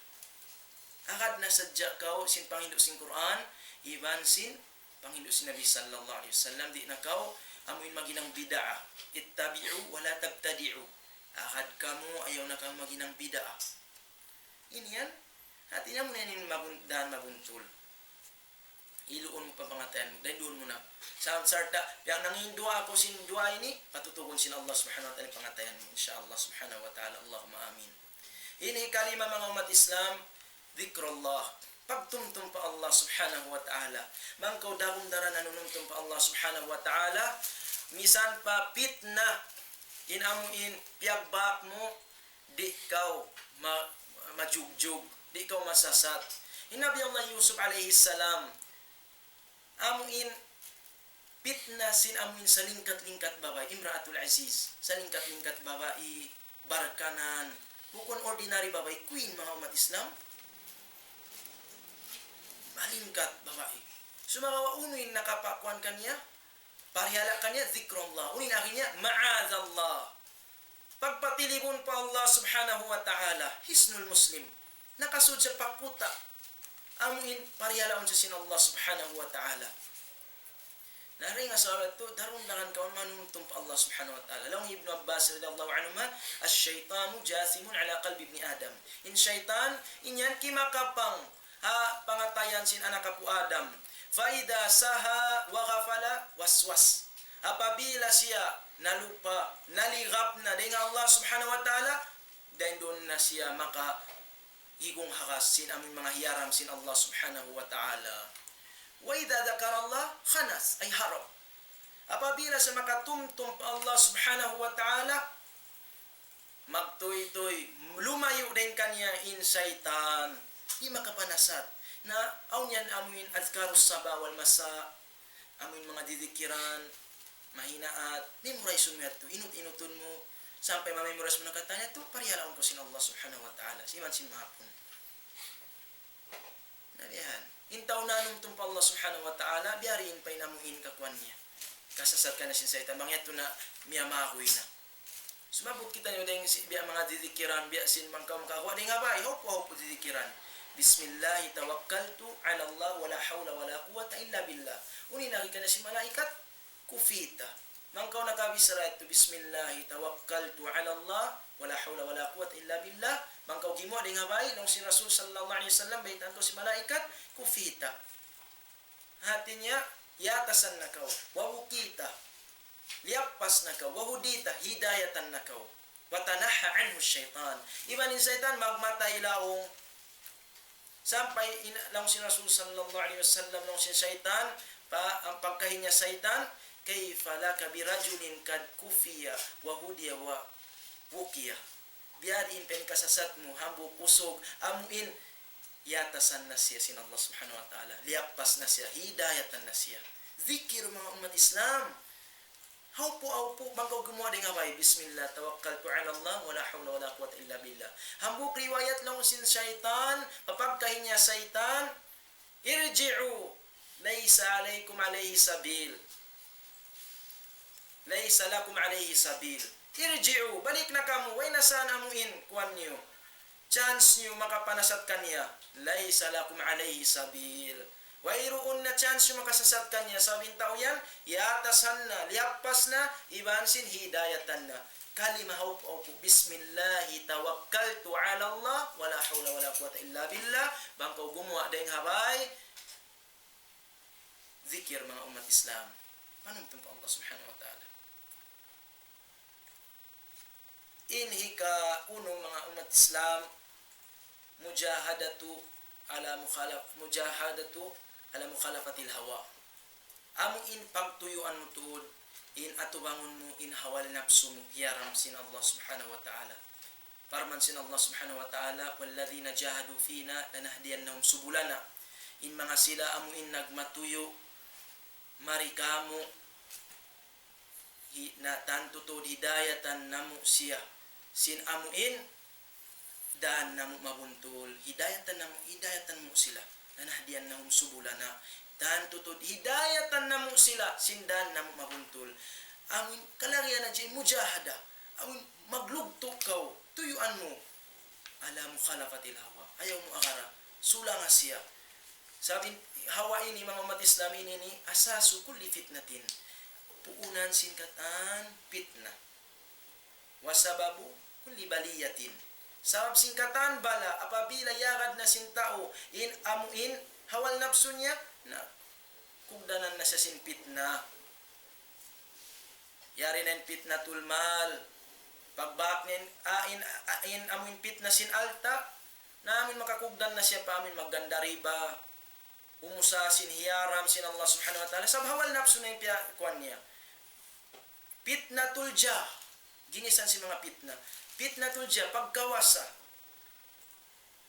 Agad na sadja kaw sin panghindu' sin Qur'an, iban sin panghindu' sin Nabi sallallahu alayhi wasallam, di' na kaw amuin maghinang bid'ah. Ittabi'u wa la tabtadi'u. Agad kamu, ayaw na kamu maghinang bid'ah. Ini yan, hati niya mu na ini mabun-, dan mabuntul. Iluun mu pa pangatayan mu, dayn duun mu na. Sa-, sarta', piyag nangayu' duwaa aku sin duwaa ini, patutugun sin Allah subhanahu wa ta'ala pangatayan mu. Insha Allah subhanahu wa ta'ala. Allahumma amin. Ini kalima manga ummat Islam, dhikrullah. Pagtumtum pa Allah subhanahu wa ta'ala. Bang kaw dagum daran nanumtum pa Allah subhanahu wa ta'ala, misan pa pitna, in amuin piyagbak mu, di' kaw ma-, majugjug, di' kaw masasat. In Nabi Allah Yusuf alayhi salam, amuin pitna sin amuin salingkat-lingkat babai, Imra'atul Aziz, salingkat-lingkat babai, barkanan, bukun ordinary babai, queen, manga ummat Islam, malingkat babai. Sumagawa' unu in nakapakuan kaniya, parihala' kaniya, dhikrullah. Unu in agi niya, ma'adhallah. Pagpatilibun pa Allah subhanahu wa ta'ala, hisnul muslim. Nakasud siya pa kuta'. Amuin parihalaun siya sin Allah subhanahu wa ta'ala. Na dayn ha sabab yadtu, darundaran kaw manumtum pa Allah subhanahu wa ta'ala. Laung Ibnu Abbas radiyallahu anhuma, "Ash-shaytanu jathimun ala qalbi ibni Adam." In saytan, in yan kimakapang ha pangatayan sin anak apu' Adam. فإذا سهى وغفل وسوس. Apabila siya nalupa, naligap na dayn ha Allah subhanahu wa ta'ala, dayn duun na siya makahigung haras sin amuin manga hiyaram sin Allah subhanahu wa ta'ala. وإذا ذكر الله خنس، أي هرب. Apabila siya makatumtum pa Allah subhanahu wa ta'ala, magtuytuy, lumayu' dayn kaniya in saytan. Di' makapanasat. Na, awn yan amuin adhkarus sabah wal masa, amuin manga didikiran, mahinaat, memorize mu yadtu, inut-inutun mu, sampay ma-memorize mu na katan yadtu, parihalaun kaw sin Allah subhanahu wa ta'ala, iban sin mahapun. Na biya' yan. In tau nanumtum pa Allah subhanahu wa ta'ala, biya' diin pa in amuin kakuan niya. Kasasat kaniya sin saytan, bang yadtu na miyamaguy na. Sumabut kitaniyu dayn sin biya' manga didikiran, biya' sin bang kaw makaguwa' dayn ha bay, hawpu'-hawpu' didikiran. بسم الله توكلت على الله ولا حول ولا قوة إلا بالله. Unu in agi kaniya sin malaikat? كفيت. Bang kaw nakabichara yadtu, بسم الله توكلت على الله ولا حول ولا قوة إلا بالله. Bang kaw gimuwa' dayn ha bay, laung sin Rasul sallallahu alayhi wasallam, baytaan kaw sin malaikat, كفيت. Hati niya, yatasan na kaw. ووقيت. Liyappas na kaw. وهديت. Hidayatan na kaw. وتنحى عنه الشيطان. Iban in saytan magmatay laung. Sampay in, laung sin Rasul sallallahu alayhi wasallam, laung sin saytan, pa, ang pagkahi niya saytan, كيف لك برجل قد كفي وهدي ووقي. Biya' diin pa in kasasat mu, hambuuk usug, amuin, yatasan na siya sin Allah subhanahu wa ta'ala. Liyappas na siya, hidayatan na siya. Dhikir, manga ummat Islam. Hawpu'-hawpu', bang kaw gimuwa' dayn ha bay, بسم الله توكلت على الله ولا حول ولا قوة إلا بالله. Hambuuk riwayat laung sin saytan, pa pagkahi niya saytan, ارجعوا ليس عليكم عليه سبيل. ليس لكم عليه سبيل. ارجعوا, balik na kamu, way na sa amuin, kuwan niyu. Chance niyu makapanasat kaniya. ليس لكم عليه سبيل. Wayruun na chance niyu makasasat kaniya. Sabab in tau yan, yatasan na, liyappas na, iban sin hidayatan na. Kalima hawpu'-hawpu', بسم الله توكلت على الله ولا حول ولا قوة إلا بالله. Bang kaw gumuwa' dayn ha bay, dhikir, manga ummat Islam. Panumtum pa Allah subhanahu wa ta'ala. In hika-unu, manga ummat Islam, مجاهدة على مخالف-، مجاهدة على مخالفة الهوى. Amu in pagtuyuan mu tuud, in atubangun mu, in hawa napsu mu, hiyaram sin Allah subhanahu wa ta'ala. Parman sin Allah subhanahu wa ta'ala, والذين جاهدوا فينا لنهدينهم سبلنا. In manga sila amu in nagmatuyu' mari kāmu', hi-, na tantu tuud hidayatan namu' siya. Sin amu in dān namu' mabuntul, hidayatan namu', hidayatan mu sila, لنهدينهم سبلنا. Tantu tuud, hidayatan namu' sila, sin dān namu' mabuntul. Amuin, kalagihan na jay mujahada. Amuin, maglugtu' kaw, tuyuan mu. على مخالفة الهوى. Ayaw mu agara, sulanga siya. Sabab in hawa ini, manga ummat Islam ini, ini, أساس كل فتنة. Puunan sin katan pitna. وسبب كل بلية. Sabab sin katan bala, apabila yagad na sin tau, in amuin, hawa napsu niya, na, kugdanan na siya sin pitna. Yari na in pitnatul mal. Pagbak niya in, ah, in, ah, in amuin pitna sin alta', na amuin makakugdan na siya pa amuin magganda riba, umusaha sin hiyaram sin Allah Subhanahu wa Ta'ala. Sabab hawa napsu na in piya-, kuwan niya. Pitnatul jah. Ginisan sin manga pitna. Pitnatul jah, pagkawasa.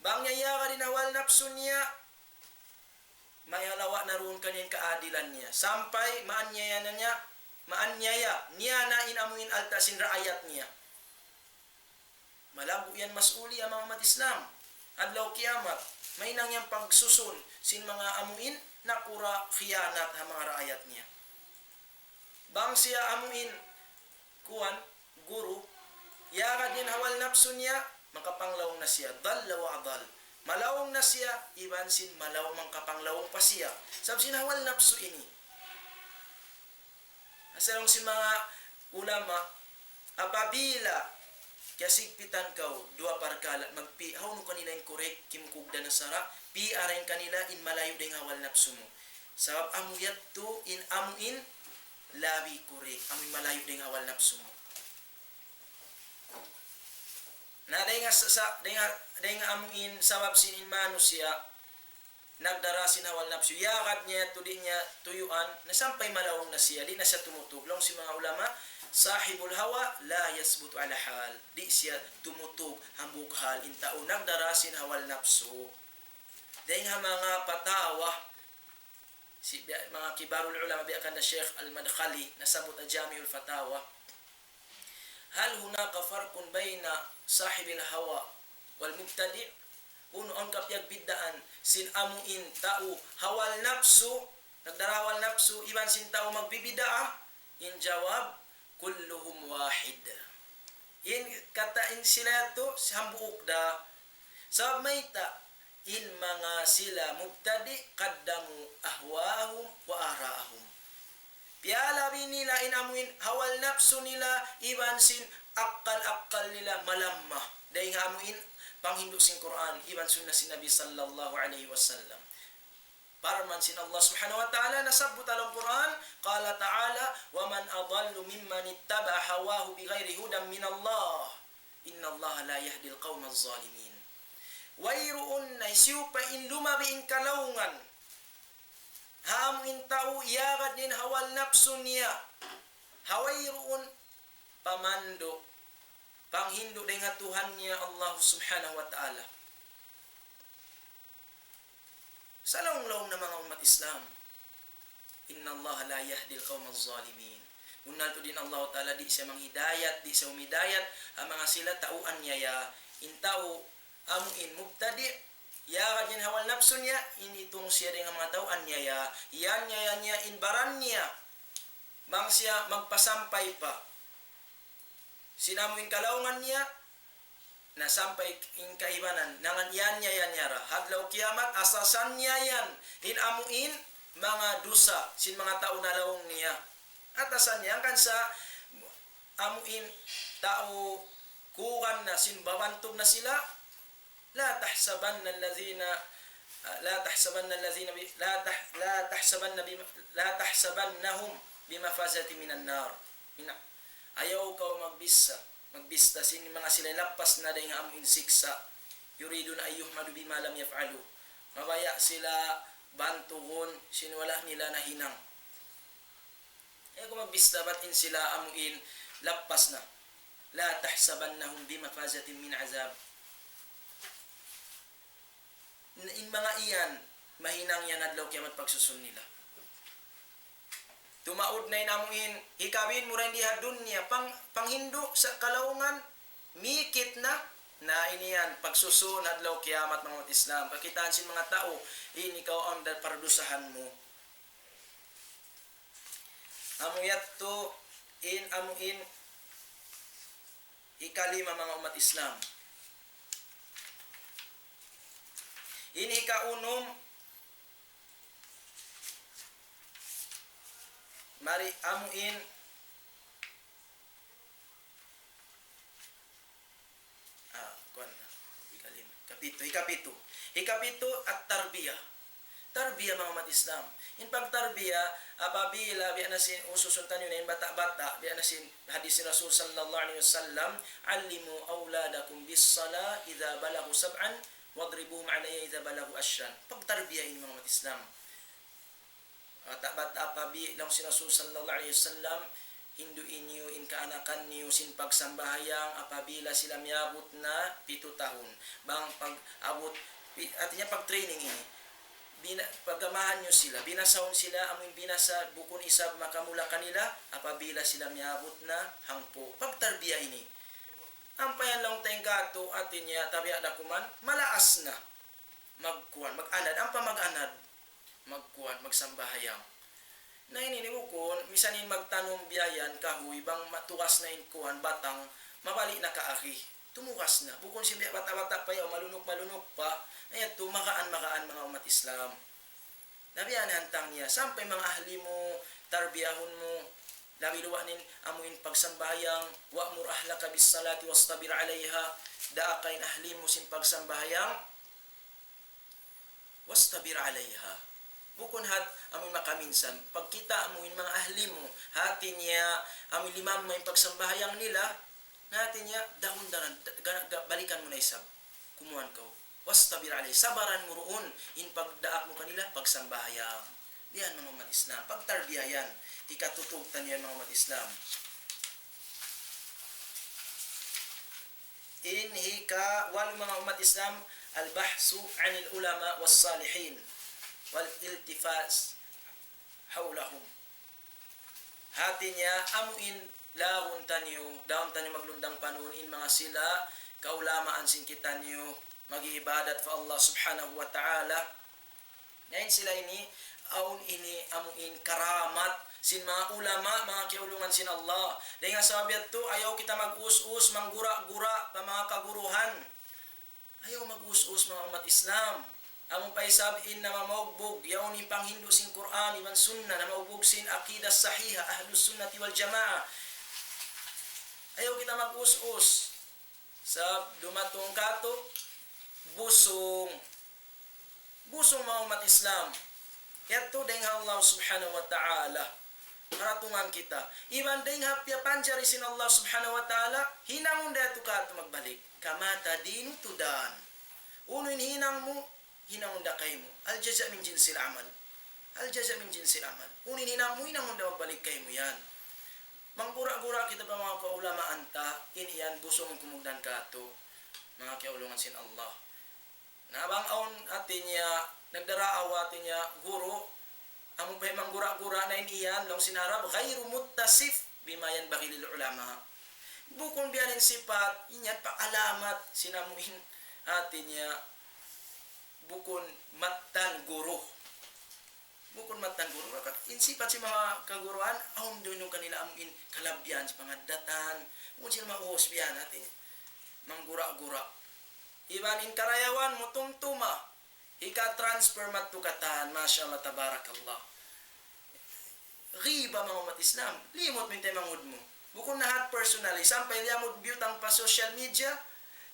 Bang niya yagad in hawa napsu niya, mayalawa' na duun kaniya in kaadilan niya. Sampay maanyaya na niya, maanyaya niya na in amuin alta' sin raayat niya. Malaggu' yan mas'uliya, manga ummat Islam. Adlaw kiyamat, mahinang yan pagsusun sin manga amuin nakura' khiyanat ha manga raayat niya. Bang siya amuin, kuwan, guru, yagad in hawa napsu niya, makapanglaung na siya, ضل وأضل. Malaung na siya, iban sin malaung, makapanglaung pa siya. Sabab sin hawa napsu ini. Asa laung sin manga ulama, apabila kiyasigpitan kaw duwa parkala', magpi-, hawnu kanila in correct, kimugdan na sara', piara in kanila in malayu' dayn ha hawa napsu mu. Sabab amu yadtu in amuin labi correct, amuin malayu' dayn ha hawa napsu mu. Na dayn ha sa-, sa-, dayn ha, dayn ha amuin sabab sin in manusiya', nagdara sin hawa napsu, yagad niya yadtu di' niya tuyuan, na sampay malaung na siya, di' na siya tumutug. Laung sin manga ulama, صاحب الهوى لا يثبت على حال. Di' siya tumutug hambuuk hal in tau nagdara sin hawa napsu. Dayn ha manga fatawa, sin biya', manga kibarul ulama biya' kanda Sheikh Al-Madkhali, nasabbut ha Jami'ul Fatawa. هل هناك فرق بين صاحب الهوى والمبتدع؟ Unu in kapiyagbiddaan sin amuin tau hawa napsu, nagdara hawa napsu, iban sin tau magbibid'ah? In jawab, كلهم واحد. In katan sila yadtu, hambuuk da. Sabab mayta', in manga sila mubtadi', قدموا أهواءهم وآراءهم. Piyalabi nila in amuin hawa napsu nila, iban sin akkal-akkal nila malamma. Dayn ha amuin panghindu' sin Qur'an, iban sunnah sin Nabi sallallahu alayhi wasallam. Parman sin Allah Subhanahu wa Ta'ala, nasabbut ha lawm Qur'an, قال تعالى: ومن أضل ممن اتبع هواه بغير هدى من الله إن الله لا يهدي القوم الظالمين. Wayruun na hisiyu pa in lumabi in kalaungan ha amuin tau yagad niya in hawa napsu niya, ha wayruun pamandu', panghindu' dayn ha Tuhan niya Allah Subhanahu wa Ta'ala. Sa laung-laung na manga ummat Islam, إن الله لا يهدي القوم الظالمين. Bunnal tuud in Allah Ta'ala di' siya manghidayat, di' siya humidayat ha manga sila tau anyaya. In tau amuin mubtadi', yagad niya in hawa napsu niya, in itung siya dayn ha manga tau anyaya. Iyanyaya niya in baran niya. Bang siya magpasampay pa sin amuin kalaungan niya, na sampay in kaibanan, nangan yan niya yan yara. Ha adlaw kiyamat, atasan niya yan in amuin manga dusa sin manga tau nalaung niya. Atasan niya, hangkan sa amuin tau kuwan na sin babantug na sila, لا تحسبن الذين، لا تحسبن الذين ب-، لا تح-، لا تحسبن بم-، لا تحسبنهم بمفازة من النار. Ina, ayaw kaw magbista, magbista sin manga sila lappas na dayn ha amuin siksa'. يريدون أن يحمدوا بما لم يفعلوا. Mabaya' sila bantugun sin wala' nila nahinang. Ayaw kaw magbista bat in sila amuin lappas na. لا تحسبنهم بمفازة من عذاب. In, in manga yan, mahinang yan adlaw kiyamat pagsusun nila. Tumaud na in amuin, hikabin mu ra in di ha dunya, pang, panghindu' sa kalaungan, mikit na, Na ini yan, pagsusun adlaw kiyamat, manga ummat Islam. Kakitaan sin manga tau, ini kaw awn da pardusahan mu. Amu yadtu in, amu in hikalima, manga ummat Islam. In hikaunum, mari amu in, ah, kuwan na. Hikalima. Hikapitu, hikapitu. Hikapitu, at-tarbiyah. Tarbiyah, manga ummat Islam. In pagtarbiyah, apabila biya' na sin ususun taniyu na in bata'-bata', biya' na sin hadis sin Rasul sallallahu alayhi wasallam, "علموا أولادكم بالصلاة إذا بلغوا سبعا واضربوهم عليها إذا بلغوا عشرا." Pagtarbiyah ini, manga ummat Islam. Bata'-bata' apabila, laung sin Rasul sallallahu alayhi wasallam, hindu'i niyu in kaanakan niyu sin pagsambahayang apabila sila miyabut na pitu tahun. Bang pag-abut, pi-, hātinya pag-training ini. Bina-, pagamahan niyu sila, binasahun sila, amu in binasa, bukun isab makamula kanila, apabila sila miyabut na hangpu'. Pagtarbiyah ini. Ampa yan laung ta in katu', hātinya, tabiya' da kuman, malaas na. Magkuwan, mag-anad, ampa mag-anad. Magkuwan, magsambahayang. Na ini ni bukun, misan in magtanum biya' yan, kahuy, bang matugas na in kuwan, batang, mabalik na kaagi. Tumugas na. Bukun sin biya' bata'-bata' pa yaun, malunuk-malunuk pa. Na yadtu, magaan-magaan, manga ummat Islam. Na biya' na hantang niya, sampay manga ahli mu, tarbiyahun mu, labi luwa' in amu in pagsambahayang, وأمر أهلك بالصلاة واصطبر عليها, daaka in ahli mu sin pagsambahayang, واصطبر عليها. Bukun hat amu in makaminsan, pagkita' mu in manga ahli mu, hāti niya amu in limamma in pagsambahayang nila, hāti niya dahun daran, ga-, ga-, balikan mu na isab. Kumuan kaw. واصطبر عليها. Sabaran mu duun in pagdaak mu kanila, pagsambahayang. Yan, manga ummat Islam. Pagtarbiya yan. Hikatutug taniyu yan, manga ummat Islam. In hikawalu, manga ummat Islam, البحث عن العلماء والصالحين والالتفاف حولهم. Hāti niya, amu in laung taniyu, daun taniyu maglundang panun in manga sila kaulamaan sin kitaniyu, mag-iibadat pa Allah Subhanahu wa Ta'ala. Na in sila ini, awn ini amu in karamat sin manga ulama, manga kiyaulungan sin Allah. Dayn ha sabab yadtu, ayaw kita mag-us-us, manggura-gura pa manga kaguruhan. Ayaw mag-us-us, manga ummat Islam. Amu pa isab in namamaugbug, yaun in panghindu' sin Qur'an iban Sunnah, namaugbug sin aqidah sahiha, Ahlus Sunnati wal Jamaah. Ayaw kita mag-us-us. Sabab dumatung katu', busung. Busung, manga ummat Islam. Yadtu dayn ha Allah Subhanahu wa Ta'ala. Paratungan kita. Iban dayn ha piyapanjari sin Allah Subhanahu wa Ta'ala, hinangun da yadtu katu' magbalik. كما تدين تدان. Unu in hinang mu, hinangun da kaymu. الجزاء من جنس العمل. الجزاء من جنس العمل. Unu in hinang mu, hinangun da magbalik kaymu yan. Manggura-gura kita pa manga kaulamaan ta, in yan busung in kumugdan katu'. Manga kiyaulungan sin Allah. Na bang awn hāti niya, nagdaraawa hāti niya, guru, amu pa in manggura-gura na in yan, laung sin Arab, غير متصف بما ينبغي للعلماء. Bukun biya' na in sipat, in yan pa alamat sin amu in hāti niya, bukun mattan guru. Bukun mattan guru, maka in sipat sin manga kaguruhan, awn duun kanila amu in kalabihan sin pangaddatan, bukun sila maus biya' na hāti niya. Manggura-gura. Iban in karayawan mu tumtuma, hika-transfer madtu katan, masha Allah, tabarakallah. Ghiba, manga ummat Islam, limut mu in taymanghud mu. Bukun na hat personally, sampay limut biyutang pa social media,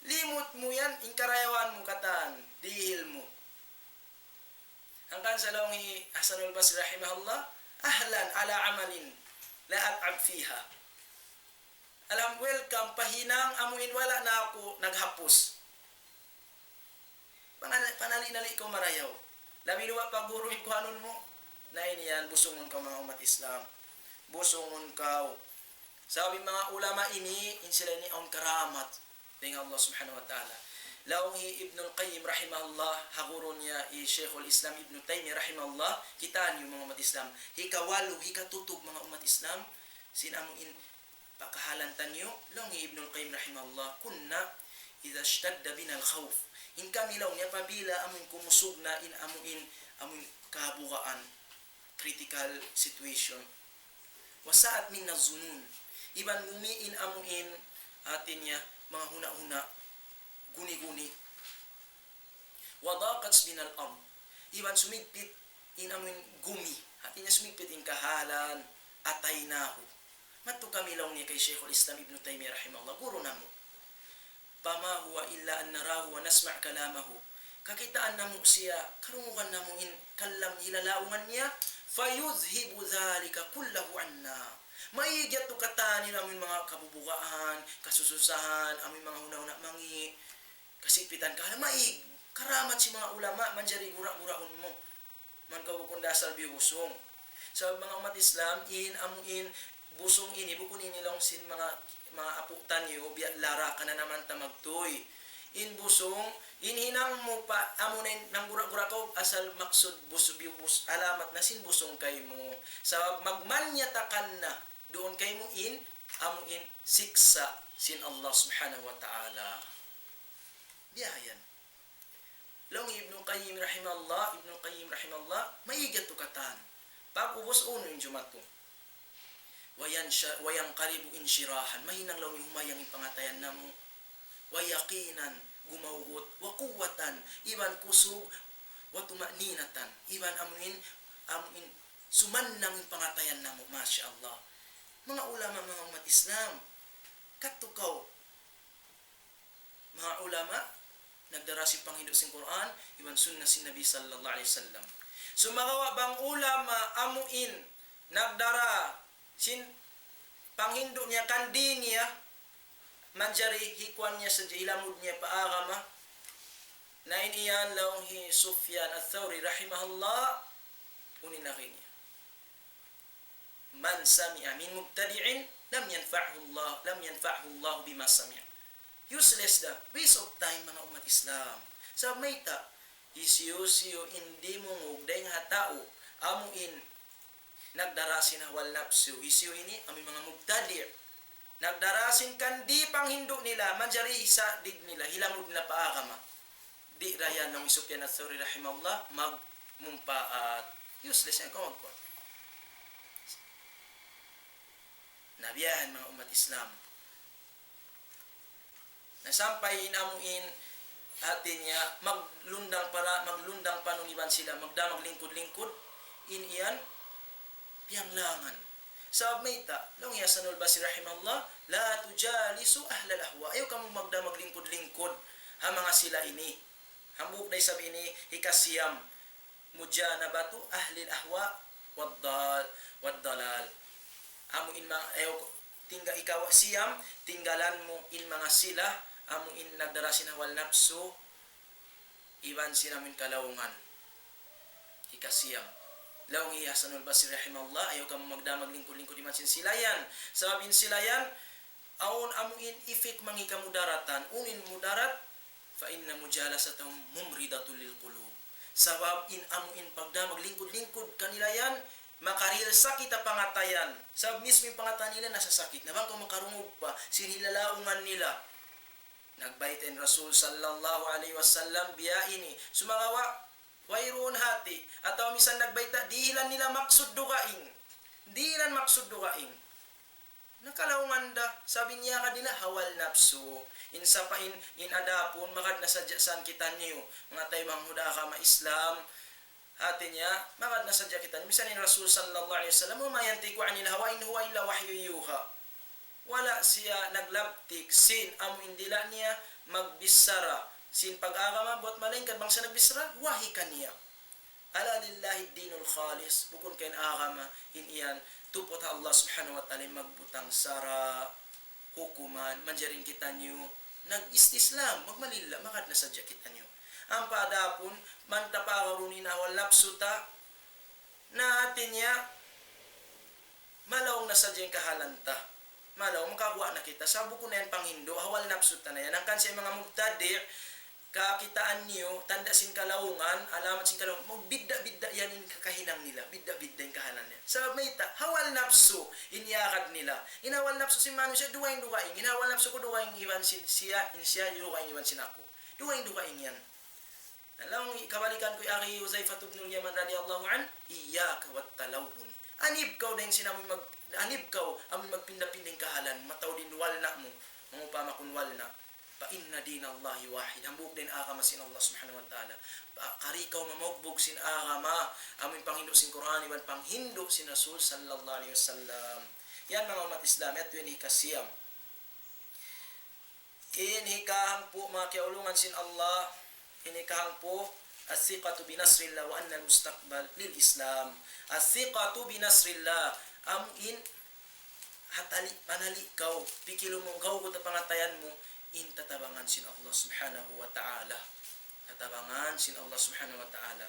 limut mu yan, in karayawan mu katan, dihil mu. Hangkan sa laung hi Hasanul Basri rahimahullah, أهلا على عمل لا أتعب فيها. Alham-, welcome pa hinang amu in wala' na aku naghapus. Pangal-, panali-nali kaw marayaw. Labi luwa' pa guru in kuanun mu. Na in yan, busungun kaw, manga ummat Islam. Busungun kaw. Sabab in manga ulama ini, in sila ini awn karamat dayn ha Allah Subhanahu wa Ta'ala. Laung hi Ibnul Qayyim rahimahullah, ha guru niya hi Shaykhul Islam Ibnu Taymiyyah rahimahullah, kitaa niyu, manga ummat Islam. Hikawalu, hikatutug, manga ummat Islam, sin amu in pakahalan taniyu, laung hi Ibnul Qayyim rahimahullah, كنا إذا اشتد بنا الخوف. In kami laung niya apabila amuin kumusug na in amuin, amuin kabugaan, critical situation. وساءت منا الظنون. Iban gumi in amuin, hati niya, manga huna-huna, guni-guni. وضاقت بنا الأرض. Iban sumigpit in amuin gumi. Hati niya sumigpit in kahalan, أتيناه. Madtu kami laung niya kay Shaykhul Islam Ibn Taymiyyah rahimahullah, guru namu'. فما هو إلا أن نراه ونسمع كلامه. Kakitaan namu' siya, karungugan namu' in kalam hilalaungan niya, فيذهب ذلك كله عنا. Maig yadtu katan in amuin manga kabubugaan, kasususahan, amuin manga huna-huna mangi', kasigpitan kahalan, maig, karamat sin manga ulama, manjari gura-guraun mu. Man kaw bukun da asal biyubusung. Sabab manga ummat Islam, in amuin busung ini, bukun ini laung sin manga, manga apu' taniyu, biya' lara kananaman ta magtuy. In busung, in hinang mu pa, amu na in nanggura-gura kaw, asal maksud bus-, biyubus-, alamat na sin busung kaymu. Sabab magmanyatakan na, duun kaymu in, amuin siksa' sin Allah Subhanahu wa Ta'ala. Biya' yan. Laung Ibnu Qayyim rahimahullah, Ibnu Qayyim rahimahullah, maig yadtu katan. Pag-ubus unu in jumatu. وينش-، وينقلب انشراحا. Mahinang laung niya humayang in pangatayan namu'. ويقينا, gumawgut. وقوة, iban kusug. وطمأنينة, iban amuin, amuin, sumannang in pangatayan namu'. Masha Allah. Manga ulama, manga ummat Islam, kadtu kaw, manga ulama, nagdara sin panghindu' sin Qur'an, iban sunnah sin Nabi sallallahu alayhi wasallam. Sumagawa' bang ulama amuin nagdara sin panghindu' niya kan di' niya, manjari hikuan niya sadja, hilamud niya pa agama. Na in iyan laung hi Sufyan Ath-Thawri rahimahullah, unu in agi niya. من سمع من مبتدع لم ينفعه الله، لم ينفعه الله بما سمع. Useless da, waste of time, manga ummat Islam. Sabab mayta', hisiyu-siyu in dimungug dayn ha tau amuin nagdara sin hawa napsu, hisiyu ini, amuin manga mubtadi'. Nagdara sin kan di' panghindu' nila, manjari hisadig nila, hilamud nila pa agama. Di' da yan, laung hi Sufyan Ath-Thawri rahimahullah, magmumpaat. Useless yan, kaw magkuan. Na biya' yan, manga ummat Islam. Na sampay in amuin, hati niya, maglundang para, maglundang panun iban sila, magda maglingkud-lingkud, in iyan, piyanglangan. Sabab mayta', laung hi Hasanul Basri rahimahullah, لا تجالسوا أهل الأهواء. Ayaw kamu magda maglingkud-lingkud ha manga sila ini. Hambuuk da isab ini, hikasiyam, مجانبة أهل الأهواء والضال-، والضلال. Amu in manga, ayaw, tingga-, ikaw siyam, tinggalan mu in manga sila, amu in nagdara sin hawa napsu, iban sin amuin kalaungan. Hikasiyam. Laung hi Hasanul Basri rahimahullah, ayaw kamu magda maglingkud-lingkud iban sin sila yan. Sabab in sila yan, awn amuin effect mangi' kamudaratan, unu in mudarat, فإن مجالستهم ممرضة للقلوب. Sabab in amuin pagda maglingkud-lingkud kanila yan, makarihil sakit ha pangatayan. Sabab mismu in pangatayan nila nasasakit. Na bang kaw makarungug pa sin hilalaungan nila. Nagbayta' in Rasul sallallahu alayhi wasallam biya' ini. Sumagawa', wayruun hati. Atawa misan nagbayta', dihilan nila maksud dugaing. Dihilan maksud dugaing. Na kalaungan da, sabab in iyagad nila hawa napsu. In sapa in, in adapun, magad na sadja san kitaniyu. Manga taymanghud ha agama Islam, hati niya, magad na sadja kitaniyu. Misan in Rasul sallallahu alayhi wasallam, وما ينطق عن الهوى إن هو إلا وحي يوحى. Wala' siya naglabtik sin amu in dila' niya magbichara sin pag-agama, buwat malaingkan bang siya nagbichara, wahi kaniya. ألا لله الدين الخالص, bukun ka in agama in iyan tuput ha Allah Subhanahu wa Ta'ala in magbutang sara', hukuman, manjari kitaniyu nag-istislam, magmalilla, magad na sadja kitaniyu. Ampa adapun, bang ta pagaurun in hawa napsu ta, na hati niya, malaung na sadja in kahalan ta. Malaung, makaguwa' na kita. Sa' bukun na yan panghindu', hawa napsu ta na yan. Hangkan sa' manga mubtadi', kakitaan niyu, tanda' sin kalaungan, alamat sin kalaungan, magbidda'-bidda' yan in kakahinang nila, bidda'-bidda' in kahalan nila. Sabab mayta', hawa napsu, in iyagad nila. In hawa napsu sin manusiya', dugaing-dugaing. In hawa napsu ku dugaing iban sin siya, in siya dugaing iban sin aku. Dugaing-dugaing yan. Na laung, kabalikan ku hi Akhi Huzaifah ibn al-Yaman radiyallahu anhu, "Iyyaka wat talawun." Anib kaw dayn sin amu in mag-, anib kaw amu in magpinda-pinda in kahalan, mataud in walna' mu, mangupama kun walna'. فإن دين الله واحد. Hambuuk da in agama sin Allah Subhanahu wa Ta'ala. Kari kaw mamugbug sin agama, amu in panghindu' sin Qur'an, iban panghindu' sin Rasul sallallahu alayhi wasallam. Yan manga ummat Islam, yadtu in hikasiyam. In hikahangpu' manga kiyaulungan sin Allah, in hikahangpu', الثقة بنصر الله وأن المستقبل للإسلام. الثقة بنصر الله. Amu in hatali, panali kaw, pikilu mu, gaw ku ta pangatayan mu, in tatabangan sin Allah Subhanahu wa Ta'ala. Tatabangan sin Allah Subhanahu wa Ta'ala.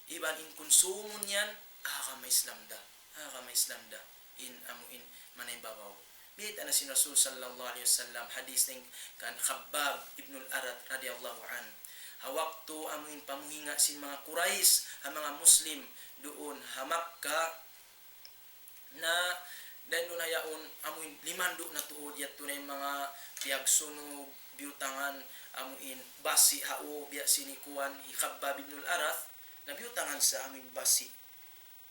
Iban in kunsumun yan, agama Islam da. Agama Islam da. In amu in manaimbabaw. Biyayta' na sin Rasul sallallahu alayhi wasallam, hadith dayn kan Khabbab ibn al-Arat radiyallahu anhu. Ha waktu amu in pamuhinga' sin manga Quraysh, ha manga Muslim, duun ha Makkah, na dayn duun ha yaun, amu in limandu' na tuud, yadtu na in manga piyagsunog, biyutangan, amu in basi' ha u, biya' sin hi kuwan, hi Khabbab ibn al-Arat, na biyutangan sa amu in basi'.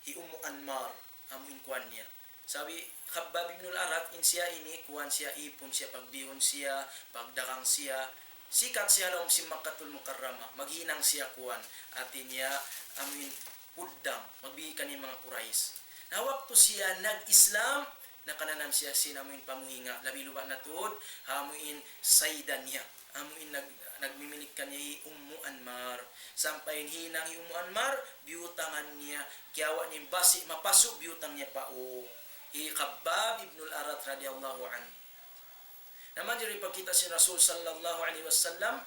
Hi Ummu Anmar, amu in kuwan niya. Sabab hi Khabbab ibn al-Arat, in siya ini, kuwan siya, ipun siya, pagbihun siya, pagdagang siya, sikat siya ha lawm sin Makkatul Mukarramah, maghinang siya kuwan, hati niya, amu in puddang, magbigay kaniya manga Quraysh. Na waktu siya nag-Islam, nakananam siya sin amu in pamuhinga', labi-labi na tuud, amu in sayda niya, amu in nag-, nagmimilik kaniya hi Ummu Anmar. Sampay hinang hi Ummu Anmar, biyutangan niya, kiyawa' niya in basi', mapasu', biyutang niya pa u. Hi Khabbab ibn al-Arat radiyallahu anhu. Na manjari pagkita' sin Rasul sallallahu alayhi wasallam,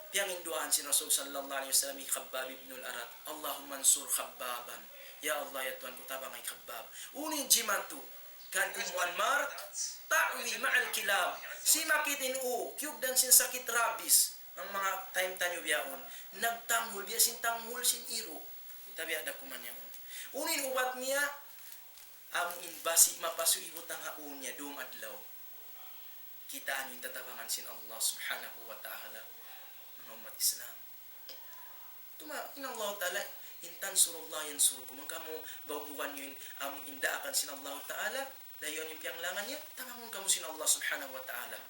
piyanginduwaan sin Rasul sallallahu alayhi wasallam hi Khabbab ibn al-Arat, اللهم انصر خبابا. Ya Allah, ya Tuhan ku, tabanga hi Khabbab. Unu in jimatu kan Ummu Anmar, تأوي مع الكلاب. Simakit in u, kiyugdan sin sakit rabies. Amu in manga time taniyu bihaun, nagtanghul, biya' sin tanghul sin iru'. Tabiya' da kuman yaun. Unu in ubat niya, amu in basi' mapasu' ibutang ha u niya, dum adlaw. Kitaa niyu in tatabangan sin Allah Subhanahu wa Ta'ala, manga ummat Islam. Tuma, in Allah Ta'ala, إن تنصروا الله ينصركم. Bang kamu bugbugan niyu in, amu in daakan sin Allah Ta'ala, layuan niyu in piyanglangan niya, tabangun kamu sin Allah Subhanahu wa Ta'ala.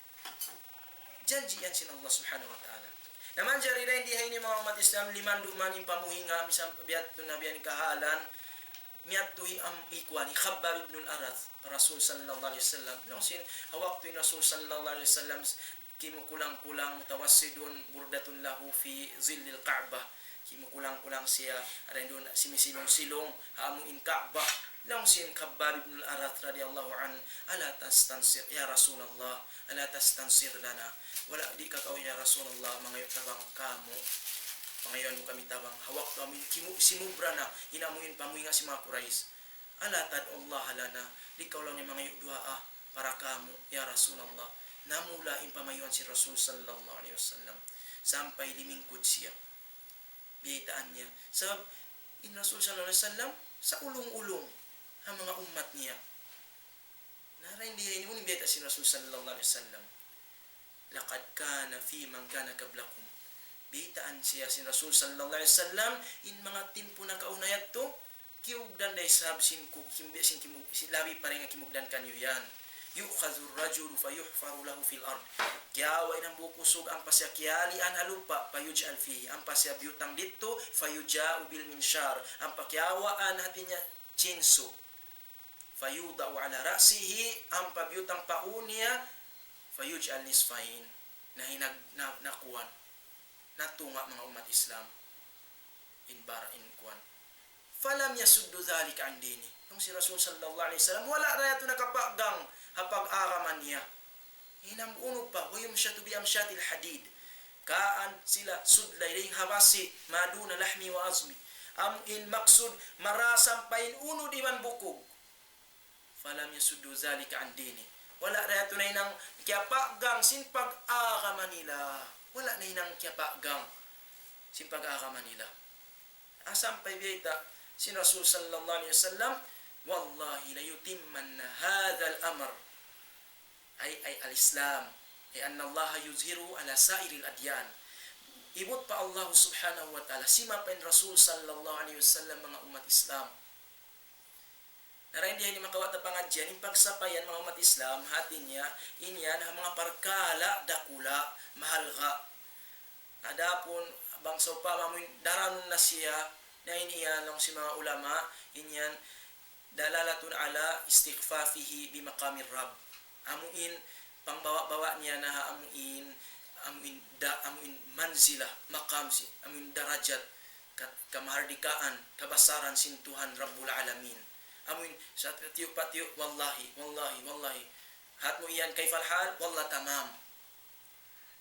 Janji' yan sin Allah Subhanahu wa Ta'ala. Na manjari dayn di ha ini manga ummat Islam, limandu' man in pamuhinga', misan biya' tu na biya' in kahalan, miyadtu hi am-, hi kuwan, hi Khabbab ibn al-Arat, Rasul sallallahu alayhi wasallam. Laung sin, ha waktu in Rasul sallallahu alayhi wasallam, kimukulang-kulang, متوسد بردة له في ظل الكعبة. Kimukulang-kulang siya, dayn duun simisilung-silung, ha amu in Ka'bah. Laung sin Khabbab ibn al-Arat radiyallahu anhu, ألا تستنصر يا رسول الله، ألا تستنصر لنا. Wala', di' ka kaw, ya Rasulullah, mangayu' tabang kāmu'. Pangayuan mu kami tabang. Ha waktu amu in kimu-, simubra na, in amu in pamuhinga' sin manga Quraysh. ألا تدعو الله لنا. Di' kaw laung niya mangayu' duwaa para kāmu', ya Rasulullah. Namula in pamayuan sin Rasul sallallahu alayhi wasallam. Sampay limingkud siya. Biyaytaan niya. Sabab in Rasul sallallahu alayhi wasallam, saulung-ulung ha manga ummat niya. Na dayn di ha ini, unu in biyayta' sin Rasul sallallahu alayhi wasallam. لقد كان في من كان قبلكم. Biyaytaan siya sin Rasul sallallahu alayhi wasallam, in manga timpu nakauna yadtu, kiyugdan da isab sin ku-, kim-, sin kimug-, sin labi pa dayn ha kimugdan kaniyu yan. يؤخذ الرجل فيحفر له في الأرض. Kiyawa' in hambuuk usug ampa siya kiyalian ha lupa', فيجعل فيه, ampa siya biyutang didtu, فيجاء بالمنشار, ampa kiyawaan hati niya chainsaw. فيوضع على رأسه, ampa biyutang pa ū niya, فيجعل نصفين. Na hinag-, na, nakuwan. Natunga' manga ummat Islam. In bara, in kuwan. فلم يصد ذلك عن دينه. Laung sin Rasul sallallahu alayhi wasallam, wala' da yadtu nakapaggang ha pag-agama niya. Hinang unu pa, ويمشط بأمشاط الحديد. Kaan sila sudlay dayn ha basi', ما دون لحمه وعظمه. Amu in maksud, mara sampay in unud iban bukug. فلم يصد ذلك عن دينه. Wala' da yadtu nahinang kiyapaggang sin pag-agama nila. Wala' na hinang kiyapagang sin pag-agama nila. Sampay biyayta' sin Rasul sallallahu alayhi wasallam, والله ليتمن هذا الأمر. Ay, ay al-Islam. Ay أن الله يظهره على سائر الأديان. Ibut pa Allah subhanahu wa ta'ala, simapa in Rasul sallallahu alayhi wasallam manga ummat Islam. Na dayn di ha ini makawa' ta pangadjian, in pagsapayan manga ummat Islam, hati niya, in yan ha manga parkala' dakula', mahalga'. Adapun bang sawpama amu in daranun na siya, na in yan laung sin manga ulama, in yan دلالة على استخفافه بمقام الرب. Amu in pangbawa'-bawa' niya na ha amu in, amu in da-, amu in manzila, maqam sin, amu in darajat, ka-, kamahardikaan, kabasaran sin Tuhan Rabbul Alamin. Amu in sa tiyu' pa tiyu', wallahi, wallahi, wallahi. Hat mu yan, كيف الحال؟ والله تمام.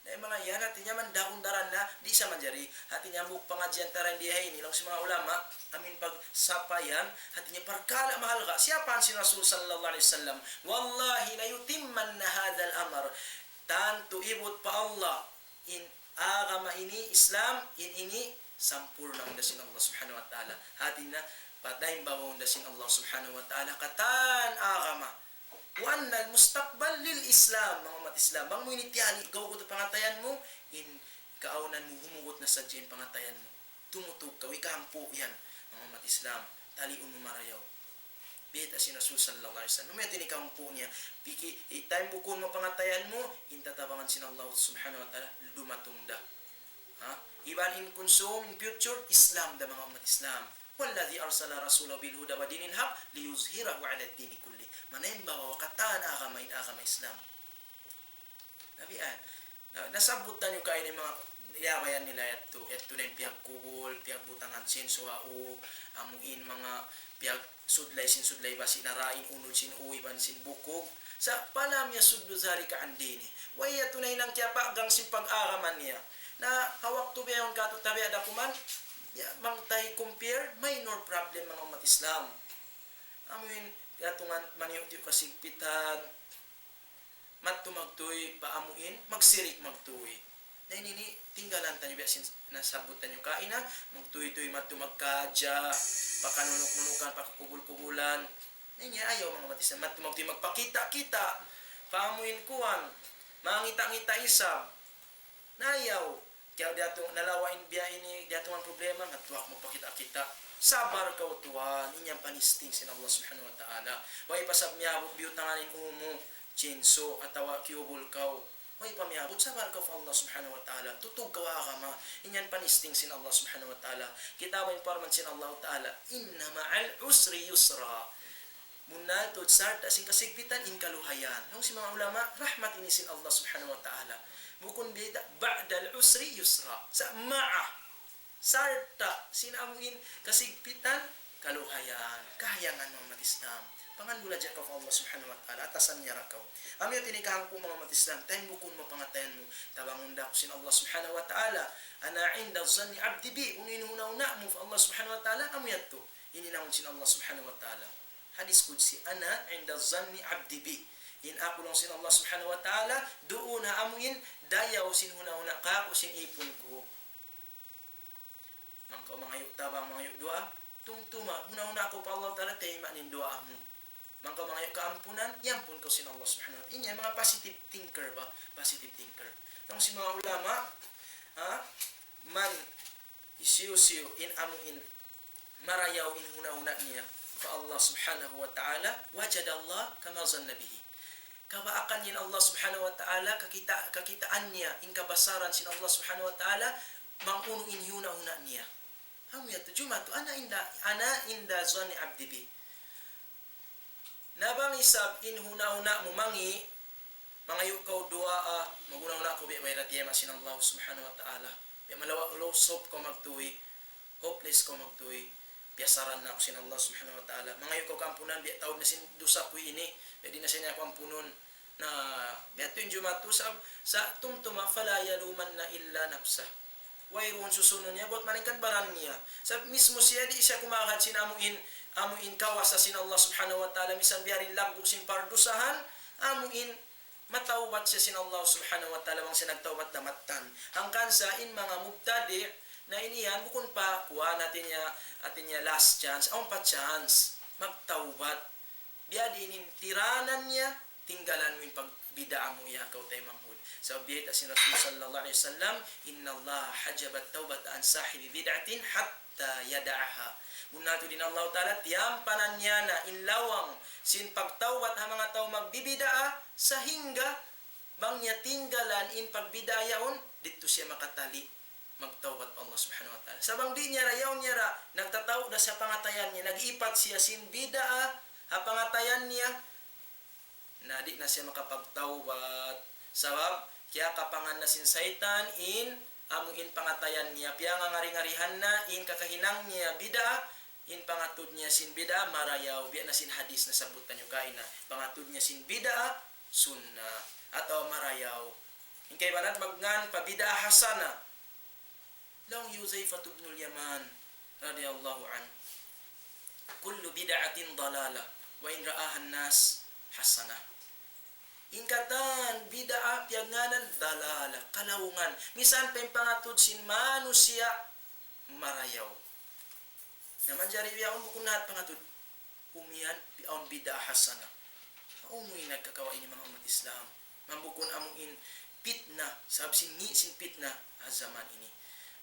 Na in manga yan, hati niya man dagun daran na, di' sa manjari. Hati niya hambuuk pangadjian ta dayn di ha ini, laung sin manga ulama, amu in pagsapayan, hati niya parkala' mahalga'. Siyapahan sin Rasul sallallahu alayhi wasallam, والله ليتمن هذا الأمر. Tantu ibut pa Allah, in agama ini, Islam, in ini, sampurna' da sin Allah subhanahu wa ta'ala. Hati niya, patayin babaw da sin Allah subhanahu wa ta'ala, katan agama. وأن المستقبل للإسلام, manga ummat Islam. Bang mu ini tiyali, gaw ku tu pangatayan mu, in kaawnan mu, humugut na sadja in pangatayan mu. Tumutug kaw, ikahangpu' yan, manga ummat Islam. Taliun mu marayaw. Biyayta' sin Rasul sallallahu alayhi wasallam. Amu yadtu in ikahangpu' niya. Piki, i-, time bukun mu pangatayan mu, in tatabangan sin Allah subhanahu wa ta'ala, dumatung da. Ha? Iban in kunsum, in future, Islam da manga ummat Islam. هو الذي أرسل رسوله بالهدى ودين الحق ليظهره على الدين كله. Manayambawa katan agama in agama Islam. Nabi an, na, nasabut taniyu kaina in manga yabayan nila yadtu, yadtu na in piyagkubul, piyagbutangan sin suha u, amu in manga piyag sudlay sin sudlay basi' nara in unud sin u iban sin bukug. Sa' فلم يصد ذلك عن دينه. Way yadtu nahinang kiyapagang sin pag-agama niya. Na ha waktu bihaun katu' tabiya' da kuman, ya, bang ta hi-compare, minor problem manga ummat Islam. Amu in, datungan maniyu'-tiyu' kasigpitan, madtu magtuy pa amu in, magsirik magtuy. Na ini, ini tinggalan taniyu biya' sin nasabbut taniyu kaina, magtuy-tuy madtu magkadja, pakanunuk-nunukan, pakakubul-kubulan. Na ini ayaw manga ummat Islam, madtu magtuy magpakita'-kita', pa amu in kuwan, mangita'-ngita' isab. Na ayaw, kiyaw diyatung nalawa' in biya' ini, diyatungan problema, madtu aku magpakita'-kita'. Sabar kaw tuwan, in yan panisting sin Allah subhanahu wa ta'ala. Way pa sab miyabut biyutangan in u mu, chinso, atawa kiyubul kaw. Way pa miyabut, sabar kaw pa Allah subhanahu wa ta'ala. Tutug kaw ha agama. In yan panisting sin Allah subhanahu wa ta'ala. Kita' ba in parman sin Allah ta'ala, إن مع العسر يسرا. Bunnal tuud sarta' sin kasigpitan in kaluhayan. Laung sin manga ulama, rahmat ini sin Allah subhanahu wa ta'ala. Bukun biyayta', بعد العسر يسرا. Sa' مع. Sarta' sin amu in kasigpitan, kaluhayan, kahayangan manga ummat Islam. Pangandula ja kaw pa Allah subhanahu wa ta'ala, atasan niya ra kaw. Amu yadtu in kahangpu' manga ummat Islam, time bukun mu pangatayan mu, tabangun da aku sin Allah subhanahu wa ta'ala, أنا عند ظن عبدي بي, unu in huna-huna mu pa Allah subhanahu wa ta'ala, amu yadtu. Ini naun sin Allah subhanahu wa ta'ala. Hadis qudsi, أنا عند ظن عبدي بي. In aku laung sin Allah subhanahu wa ta'ala, duun ha amu in dayaw sin huna-huna kaku' sin ipun ku. Bang kaw mangayu' tabang, mangayu' duwaa, tumtuma, huna-huna kaw pa Allah Ta'ala, tayma' in duwaa mu. Bang kaw mangayu' kaampunan, iyampun kaw sin Allah Subhanahu wa Ta'ala. Ini manga positive thinker ba? Positive thinker. Laung sin manga ulama, ha? Man, hisiyu-siyu in amu in marayaw in huna-huna niya pa Allah Subhanahu wa Ta'ala, وجد الله كما ظن به. Kabaakan in Allah Subhanahu wa Ta'ala, kakita', kakitaan niya in kabasaran sin Allah Subhanahu wa Ta'ala, bang unu in hiyuna-huna niya. Amu yadtu, jumatu, أنا عند، أنا عند ظن عبدي بي. Na bang isab in huna-huna mu mangi', mangayu' kaw duwaa, maghuna-huna kaw biya' way da tiyayma' sin Allah Subhanahu wa Ta'ala. Biya' malawa' lost hope kaw magtuy, hopeless kaw magtuy. Piyasaran na aku sin Allah Subhanahu wa Ta'ala. Mangayu' kaw kaampunan, biya' taud na sin dusa ku ini, biya' di' na siya niya aku ampunun. Na, biya' tuud in jumatu sa, sa tumtuma, فلا يلومن إلا نفسه. Wayruun susunun niya, buat malaingkan baran niya. Sa mismu siya, di' siya kumagad sin amu in, amu in kawasa sin Allah Subhanahu wa Ta'ala, misan biya' diin laggu' sin pardusahan, amu in Matawbat siya sin Allah Subhanahu wa Ta'ala, bang siya nagtawbat da mattan. Hangkan sa in manga mubtadi', na ini yan, bukun pa kuwan, hati niya, hati niya last chance, awn pa chance, magtawbat. Biya' diin in tiranan niya, tinggalan mu in pagbid'a mu ya kaw taymanghud. Sabab biyayta' sin Rasul sallallahu alayhi wasallam, إن الله حجب التوبة عن صاحب بدعة حتى يدعها. Bunnal tuud in Allah Ta'ala, tiyampanan niya na in lawang sin pagtawbat ha manga tau magbibid'a, sahingga bang niya tinggalan in pagbid'a yaun, didtu siya makatali magtawbat pa Allah Subhanahu wa Ta'ala. Sa' bang di' niya ra, yaun niya ra, nagtataud da sa pangatayan niya, nag-iipat siya sin bid'a ha pangatayan niya, na di' na siya makapagtawbat. Sabab, kiyakapangan na sin saytan in amu in pangatayan niya, piyangangari-ngarihan na in kakahinang niya bid'a, in pangatud niya sin bid'a marayaw, biya' na sin hadis nasabbut taniyu kaina, pangatud niya sin bid'a sunna atawa marayaw. In kaibanan magngan pa bid'a hasana. Laung hi Huzaifah ibn al-Yaman radiyallahu anhu, كل بدعة ضلالة وإن رآها الناس حسنة. In katan bid'a piyagngānan dalala, kalaungan. Misan pa in pangatud sin manusiya' marayaw. Na manjari biya' yaun bukun lahat pangatud. Umiyan, bi-, awn bid'a hasana. Unu in nagkakawa' ini manga ummat Islam? Mambukun amu in pitna, sabab sin ngi' sin pitna ha jaman ini.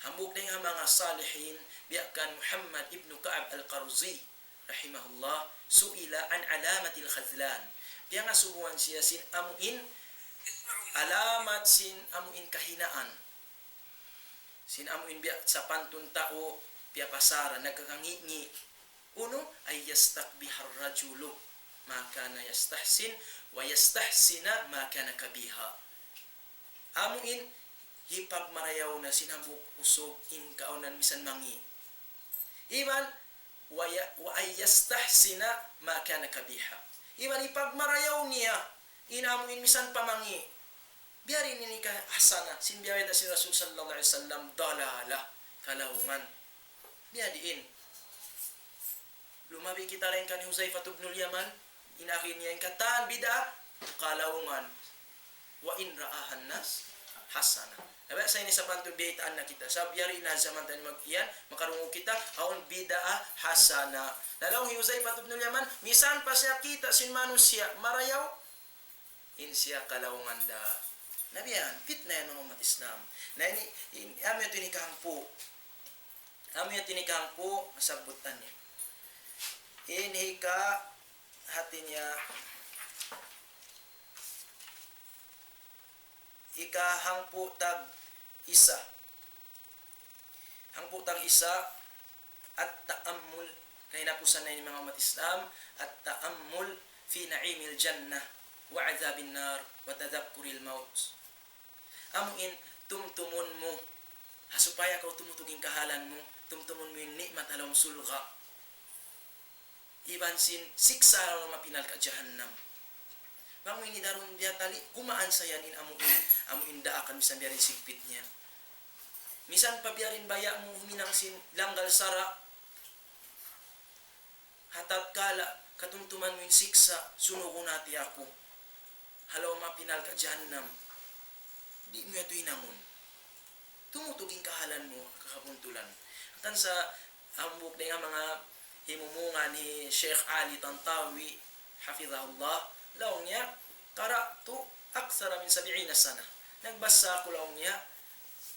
Hambuuk dayn ha manga salihin, biya' kan Muhammad ibn Ka'ab al-Qarzi, rahimahullah, سئل عن علامة الخذلان. Piyangasubuhan siya sin amu in alamat sin amu in kahinaan. Sin amu in biya' sapantun tau piyapasaran, nagkakangi'-ngi'. Unu, أن يستقبح الرجل ما كان يستحسن ويستحسن ما كان قبيحا. Amu in hipagmarayaw na sin hambuuk usug in kaawnan misan mangi'. Iban, وي-، وأن يستحسن ما كان قبيحا. Iban hipagmarayaw niya in amu in misan pa mangi'. Biya' diin ini kahasana, sin biya' bayta' sin Rasul sallallahu alayhi wasallam, dalala, kalaungan. Biya' diin. Lumabi kita dayn kan Huzaifah ibn al-Yaman, in agi niya in katan bid'a, kalaungan. وإن رآها الناس حسنة. Na biya' sa ini sapantun biyaytaan na kita. Sabab yari na jaman taniyu mag-iyan, makarungug kita, awn bid'a hasana. Na laung hi Huzaifah ibn al-Yaman, misan pa siya kita' sin manusiya' marayaw, in siya kalaungan da. Na biya' yan, pitna yan manga ummat Islam. Na ini, in, amu yadtu in hikahangpu'. Amu yadtu in hikahangpu', masabbut taniyu. In hika, hati niya, hikahangpu' tag isa. Hangpu' tag isa, at-ta'ammul, kahinapusan na ini manga ummat Islam, at-ta'ammul fi na'imil jannah wa adhabin nar wa tadhakkuril maut. Amu in tumtumun mu, ha supaya kaw tumutug in kahalan mu, tumtumun mu in ni'mat ha lawm sulga'. Iban sin siksa' ha lawm api narka' jahannam. Bang mu ini darun biyatali, gumaan sa yan in amu in, amu in daakan misan biya' diin sigpit niya. Misan pa biya' diin baya' mu huminang sin langgal sara'. Ha tatkala katumtuman mu in siksa', sunugun hati aku. Ha lawm api narka' jahannam. Di' mu yadtu hinangun. Tumutug in kahalan mu, kakabuntulan. Hangkan sa hambuuk dayn ha manga himumungan hi Sheikh Ali Tantawi, hafidhahullah, laung niya, قرأت أكثر من سبعين سنة. Nagbasa aku laung niya,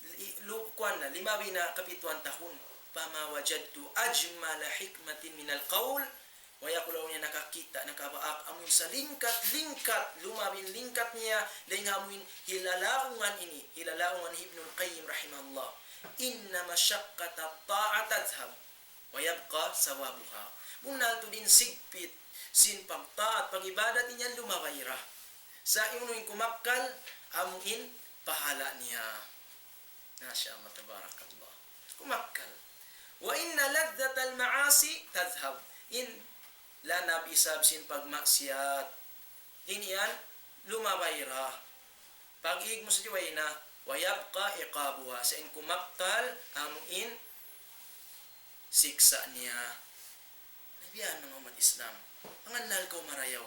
li-, lu-, kuwan na, limabi na kapituan tahun. فما وجدت أجمل حكمة من القول Way aku laung niya nakakita', nakabaak, amu in salingkat-lingkat, lumabi in lingkat niya, dayn ha amu in hilalaungan ini, hilalaungan hi Ibnul Qayyim rahimahullah. إن مشقة الطاعة تذهب ويبقى ثوابها. Bunnal tuud in sigpit sin pagtaat, pag-ibadat niya lumabay ra. Sa' unu in kumakkal, amu in pahala' niya. Masha Allah, tabarakallah. Kumakkal. وإن لذة المعاصي تذهب. In lanab isab sin pagmaksiyat. In yan, lumabay ra. Pag-ig mu sa way na, ويبقى عقابها. Sa' in kumakkal, amu in siksa' niya. Na biya' yan manga ummat Islam. Pangannal kaw marayaw.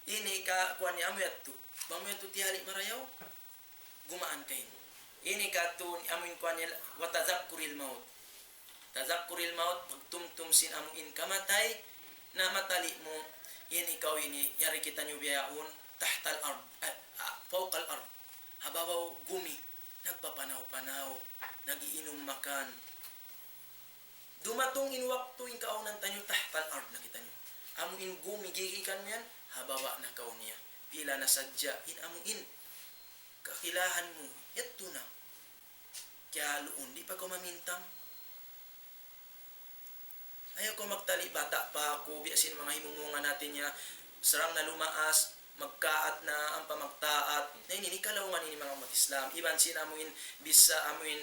Ini ka kuwan niya amu yadtu. Bang mu yadtu tiyali' marayaw, gumaan kaymu. Ini ka tu amu in kuwan niya, وتذكر الموت. تذكر الموت, pagtumtum sin amu in kamatay, na matali' mu, ini kaw ini, yari kitaniyu bihaun, تحت الأرض, eh, ah, فوق الأرض. Ha babaw gumi, nagpapanaw-panaw, nag-iinum makan. Dumatung in waktu in kaawnan taniyu تحت الأرض na kitaniyu. Amu in gumi gigikan mu yan, ha baba' na kaw niya. Pila na sadja in amu in kakilahan mu, yadtu na. Kiyaluun, di' pa kaw mamintang. Ayaw kaw magtali', bata' pa aku, biya' sin manga himumungan natin niya, sarang na lumaas, magkaat na, ampa magtaat. Na ini, ini kalaungan ini manga ummat Islam. Iban sin amu in, bisa amu in,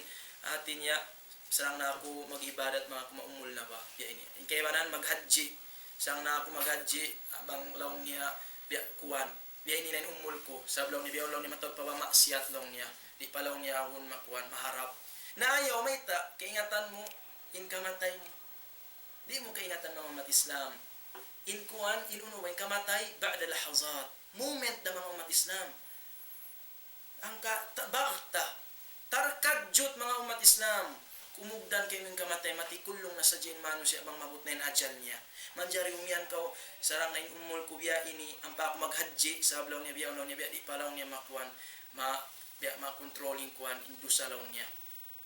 hati niya, sarang na aku mag-ibadat, manga kumaumul na ba. Biya' ini. In kaibanan maghajji, sarang na aku maghajji, bang laung niya, biya' kuwan. Biya' ini na in umul ku, sabab laung niya, biya' laung niya mataud pa ba maksiat laung niya. Di' pa laung niya awn makuwan, maharap. Na ayaw, mayta', kaingatan mu, in kamatay mu. Di' mu kaingatan manga ummat Islam. In kuwan, in unu ba, in kamatay, بعد لحظات. Moment da manga ummat Islam. Hangka, ta-, bagta. Tarkadjut manga ummat Islam. Kumugdan kaymu in kamatay, mati kullung na sadja in manusiya' bang maabut na in ajal niya. Manjari umiyan kaw, sarang na in umul ku biya' ini, ampa aku maghajji, sabab laung niya biya', laung niya biya', di' pa laung niya makuwan, ma-, biya' makontrol in kuwan, in dusa laung niya.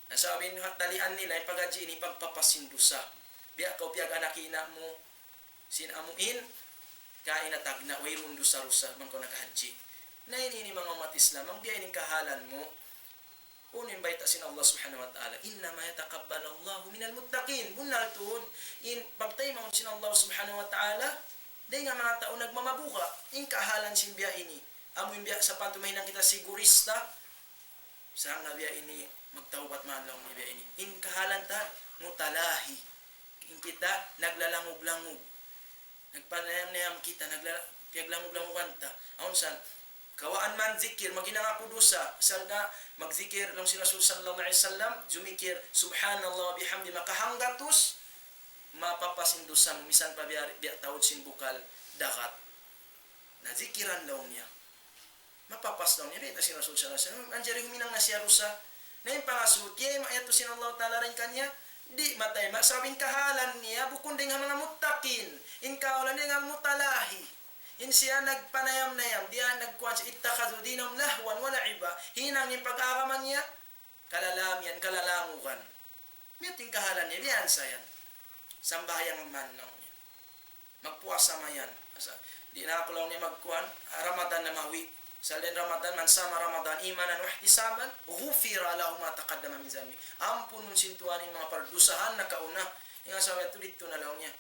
Na sabab in hatalian nila, in paghajji ini, pagpapas sin dusa. Biya' kaw piyag-anak ina' mu, sin amu in, kaina tagna', wayruun dusa-rusa, bang kaw nakahajji. Na ini, ini manga ummat Islam, bang biya' ini in kahalan mu, unu in bayta' sin Allah Subhanahu wa Ta'ala, إنما يتقبل الله من المتقين. Bunnal tuud, in pagtaymaun sin Allah Subhanahu wa Ta'ala, dayn ha manga tau nagmamabuga', in kahalan sin biya' ini. Amu in biya' sapantun mahinang kita sigurista, sarang na biya' ini magtawbat man laung niya biya' ini. In kahalan ta, mutalahi. In kita naglalangug-langug. Nagpanayam-nayam kita, nagla-, piyaglangug-langugan ta. Awn san, kawaan man zikir, maghinang aku dusa. Asal na magzikir, laung sin Rasul sallallahu alayhi wasallam, zumikir, سبحان الله وبحمده, makahanggatus, mapapas in dusa mu, misan pa biya', biya' taud sin bukal dagat. Na zikiran laung niya. Mapapas laung niya, bayta' sin Rasul sallallahu alayhi wasallam, manjari huminang na siya dusa. Na in pangasubu, tiyayma' yadtu sin Allah Ta'ala dayn kaniya, di' matayma', sabab in kahalan niya, bukun dayn ha manga muttaqin, in kahalan niya mutalahi. In siya nagpanayam-nayam, diya nagkuwan siya, اتخذوا دينهم لهوا ولعبا. Hinang in pag-agama niya, kalalamian, kalalangugan. Miyat in kahalan niya, biya' yan sa yan. Sambahayang man laung niya. Magpuasa mayan. Asa, di' na aku laung niya magkuwan, Ramadan na mawi. Sa' dayn Ramadan, من صام رمضان إيمانا واحتسابا غفر له ما تقدم من ذنبه. Ampunun sin Tuhan in manga pardusahan nakauna. Ingat sa' yadtu didtu na laung niya.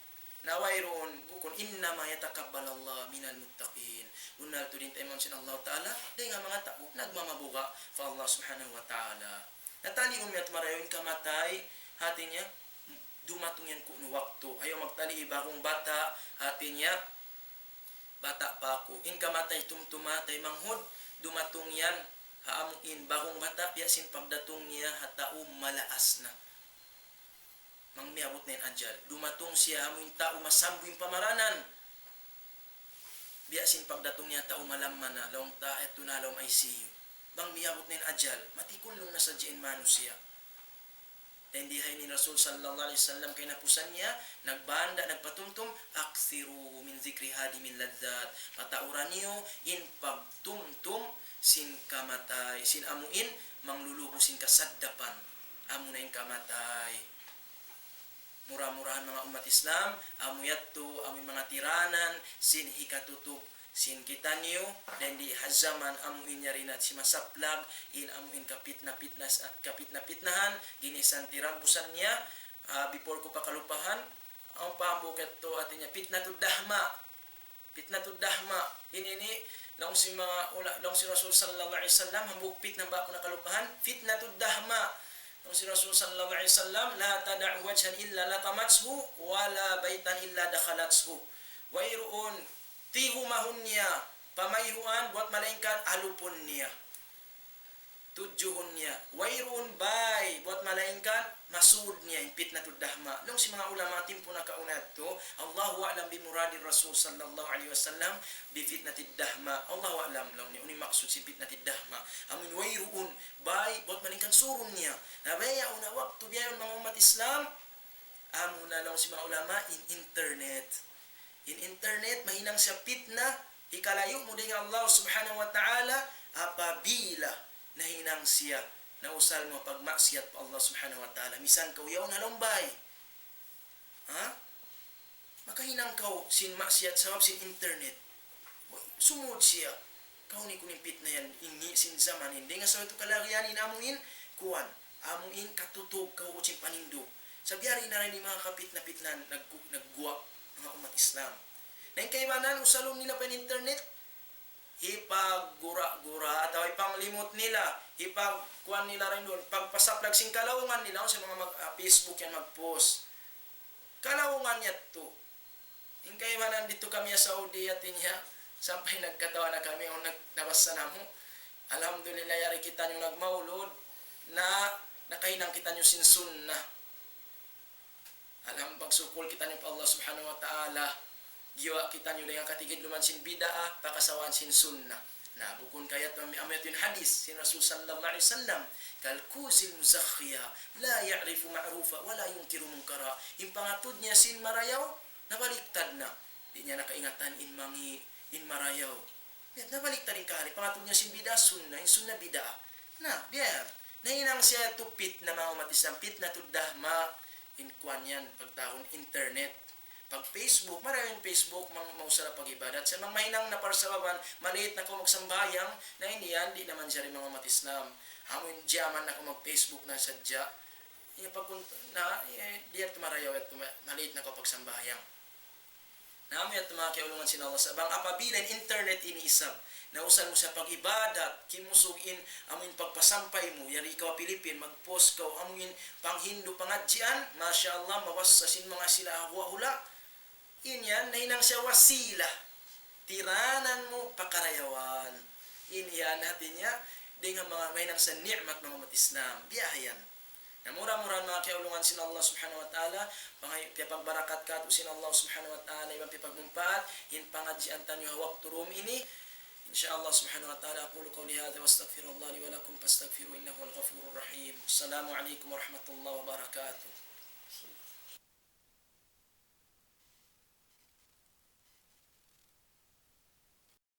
Na wayruun, bukun, إنما يتقبل الله من المتقين. Bunnal tuud in taymaun sin Allah Ta'ala, dayn ha manga tau nagmamabuga' pa Allah Subhanahu wa Ta'ala. Na taliun mu yadtu marayaw in kamatay, hati niya, dumatung yan kunu' waktu. Ayaw magtali' bagung bata', hati niya, bata' pa aku. In kamatay tumtuma taymanghud, dumatung yan, ha amu in bagung bata', biya' sin pagdatung niya, ha tau malaas na. Bang miyabut na in ajal. Dumatung siya, amu in tau masambu in pamaranan. Biya' sin pagdatung niya, tau malamma na, laung ta, yadtu na ha lawm I C U. Bang miyabut na in ajal, mati kullung na sadja in manusiya'. Dayn di ha ini Rasul sallallahu alayhi wasallam kahinapusan niya, nagbanda', nagpatumtum, أكثروا من ذكر هادم اللذات. Pataura niyu in pagtumtum sin kamatay, sin amu in manglulubu sin kasaddapan. Amu na in kamatay. Mura-murahan manga ummat Islam, amu yadtu, amu in manga tiranan, sin hikatutug, sin kitaniyu, dayn di ha jaman amu in yari na simasaplag, in amu in kapitna-pitna, kapitna-pitnahan, ginisan tiragbusan niya, ah, before ku pa kalupahan, awn pa hambuuk yadtu, hati niya, fitnatud dahma. Fitnatud dahma. Ini, ini, laung sin manga ula-, laung sin Rasul sallallahu alayhi wasallam, hambuuk fitna ba aku nakalupahan, fitnatud dahma. Laung sin Rasul sallallahu alayhi wasallam, لا تدع وجها إلا لطمته ولا بيتا إلا دخلته. Wayruun tigumahun niya, pamayhuan, buwat malaingkan alupun niya. Tudjuhun niya. Wayruun bay, buwat malaingkan sud niya in fitnatud dahma. Laung sin manga ulama timpu nakauna yadtu, Allahu a'lam bi muradin Rasul sallallahu alayhi wasallam bi fitnatid dahma. Allahu a'lam laung niya, unu in maksud sin fitnatid dahma. Amun wayruun bay, buat malingkan surun niya. Na biya' yaun na waktu biya' yaun manga ummat Islam, amuna laung sin manga ulama in internet. In internet, mahinang siya fitna, hikalayu' mu dayn ha Allah subhanahu wa ta'ala, apabila nahinang siya, nausal mu pagmaksiyat pa Allah subhanahu wa ta'ala. Misan kaw yaun ha lawm bay. Ha? Makahinang kaw sin maksiyat sabab sin internet. Sumud siya. Kaw ni kuning fitna yan, in ngi' sin zaman in. Dayn ha sabab yadtu kalagihan in amu in, kuwan, amu in katutug kaw sin panindug. Sa' biya' diin na in manga kapitna-pitna nag-, nagguwa', manga ummat Islam. Na in kaibanan, usalun nila pa in internet, hipaggura-gura, atawa hipanglimut nila, hipagkuwan nila dayn duun, pagpasaplag sin kalaungan nila, sa manga mag-, ah, Facebook yan mag-post. Kalaungan yadtu. In kaibanan didtu kami ha Saudi, hati niya, sampay nagkatawa na kami, awn nag-, nabassa namu'. Alhamdulillah, yari kitaniyu nagmaulud, na nakahinang kitaniyu sin sunnah. Alham-, magsukul kitaniyu pa Allah subhanahu wa ta'ala. Giwa' kitaniyu dayn ha katigidluman sin bid'ah, pakasawahan sin sunnah. Na, bukun kaya tu, amu yadtu in hadith sin Rasul sallallahu alayhi wasallam, كالكوز المزخية لا يعرف معروفا ولا ينكر منكرا. In pangatud niya sin marayaw, nabaliktad na. Di' niya na kaingatan in mangi', in marayaw. Di', nabaliktad in kahali. Pangatud niya sin bid'ah sunnah, in sunnah bid'ah. Na, biya' yan. Nahinang siya yadtu fitna, manga ummat Islam, fitnatud dahma, in kuwan yan, pagtawagun internet. Pag Facebook, marayaw in Facebook, mang-, mausal pag-ibadat. Sa' bang mahinang na parsababan, malate na kaw magsambahayang, na in yan, di' na manjari, manga ummat Islam. Amu in jaman na kaw mag-Facebook na sadja. Iya pagkun-, na, eh, di' yadtu marayaw yadtu, ma-, malate na kaw pagsambahayang. Na amu yadtu, manga kiyaulungan sin Allah, sa' bang apabila in internet ini isab, nausal mu sa pag-ibadat, kimusug in, amu in pagpasampay mu, yari ikaw ha Pilipin, mag-post kaw, amu in panghindu' pangadjian, masha Allah, mabassa sin manga sila hula'-hula'. In yan, nahinang siya wasila. Tiranan mu pa karayawan. In yan, hati niya, dayn ha manga mahinang sa ni'mat manga ummat Islam. Biya' ha yan. Na mura-murahan, manga kiyaulungan sin Allah subhanahu wa ta'ala, pangay-, piyapagbarakat katu' sin Allah subhanahu wa ta'ala, iban piyapagmumpaat, in pangadjian taniyu ha waktu dum ini. إن شاء الله سبحانه وتعالى أقول قولي هذا وأستغفر الله لي ولكم فاستغفروه إنه هو الغفور الرحيم. السلام عليكم ورحمة الله وبركاته.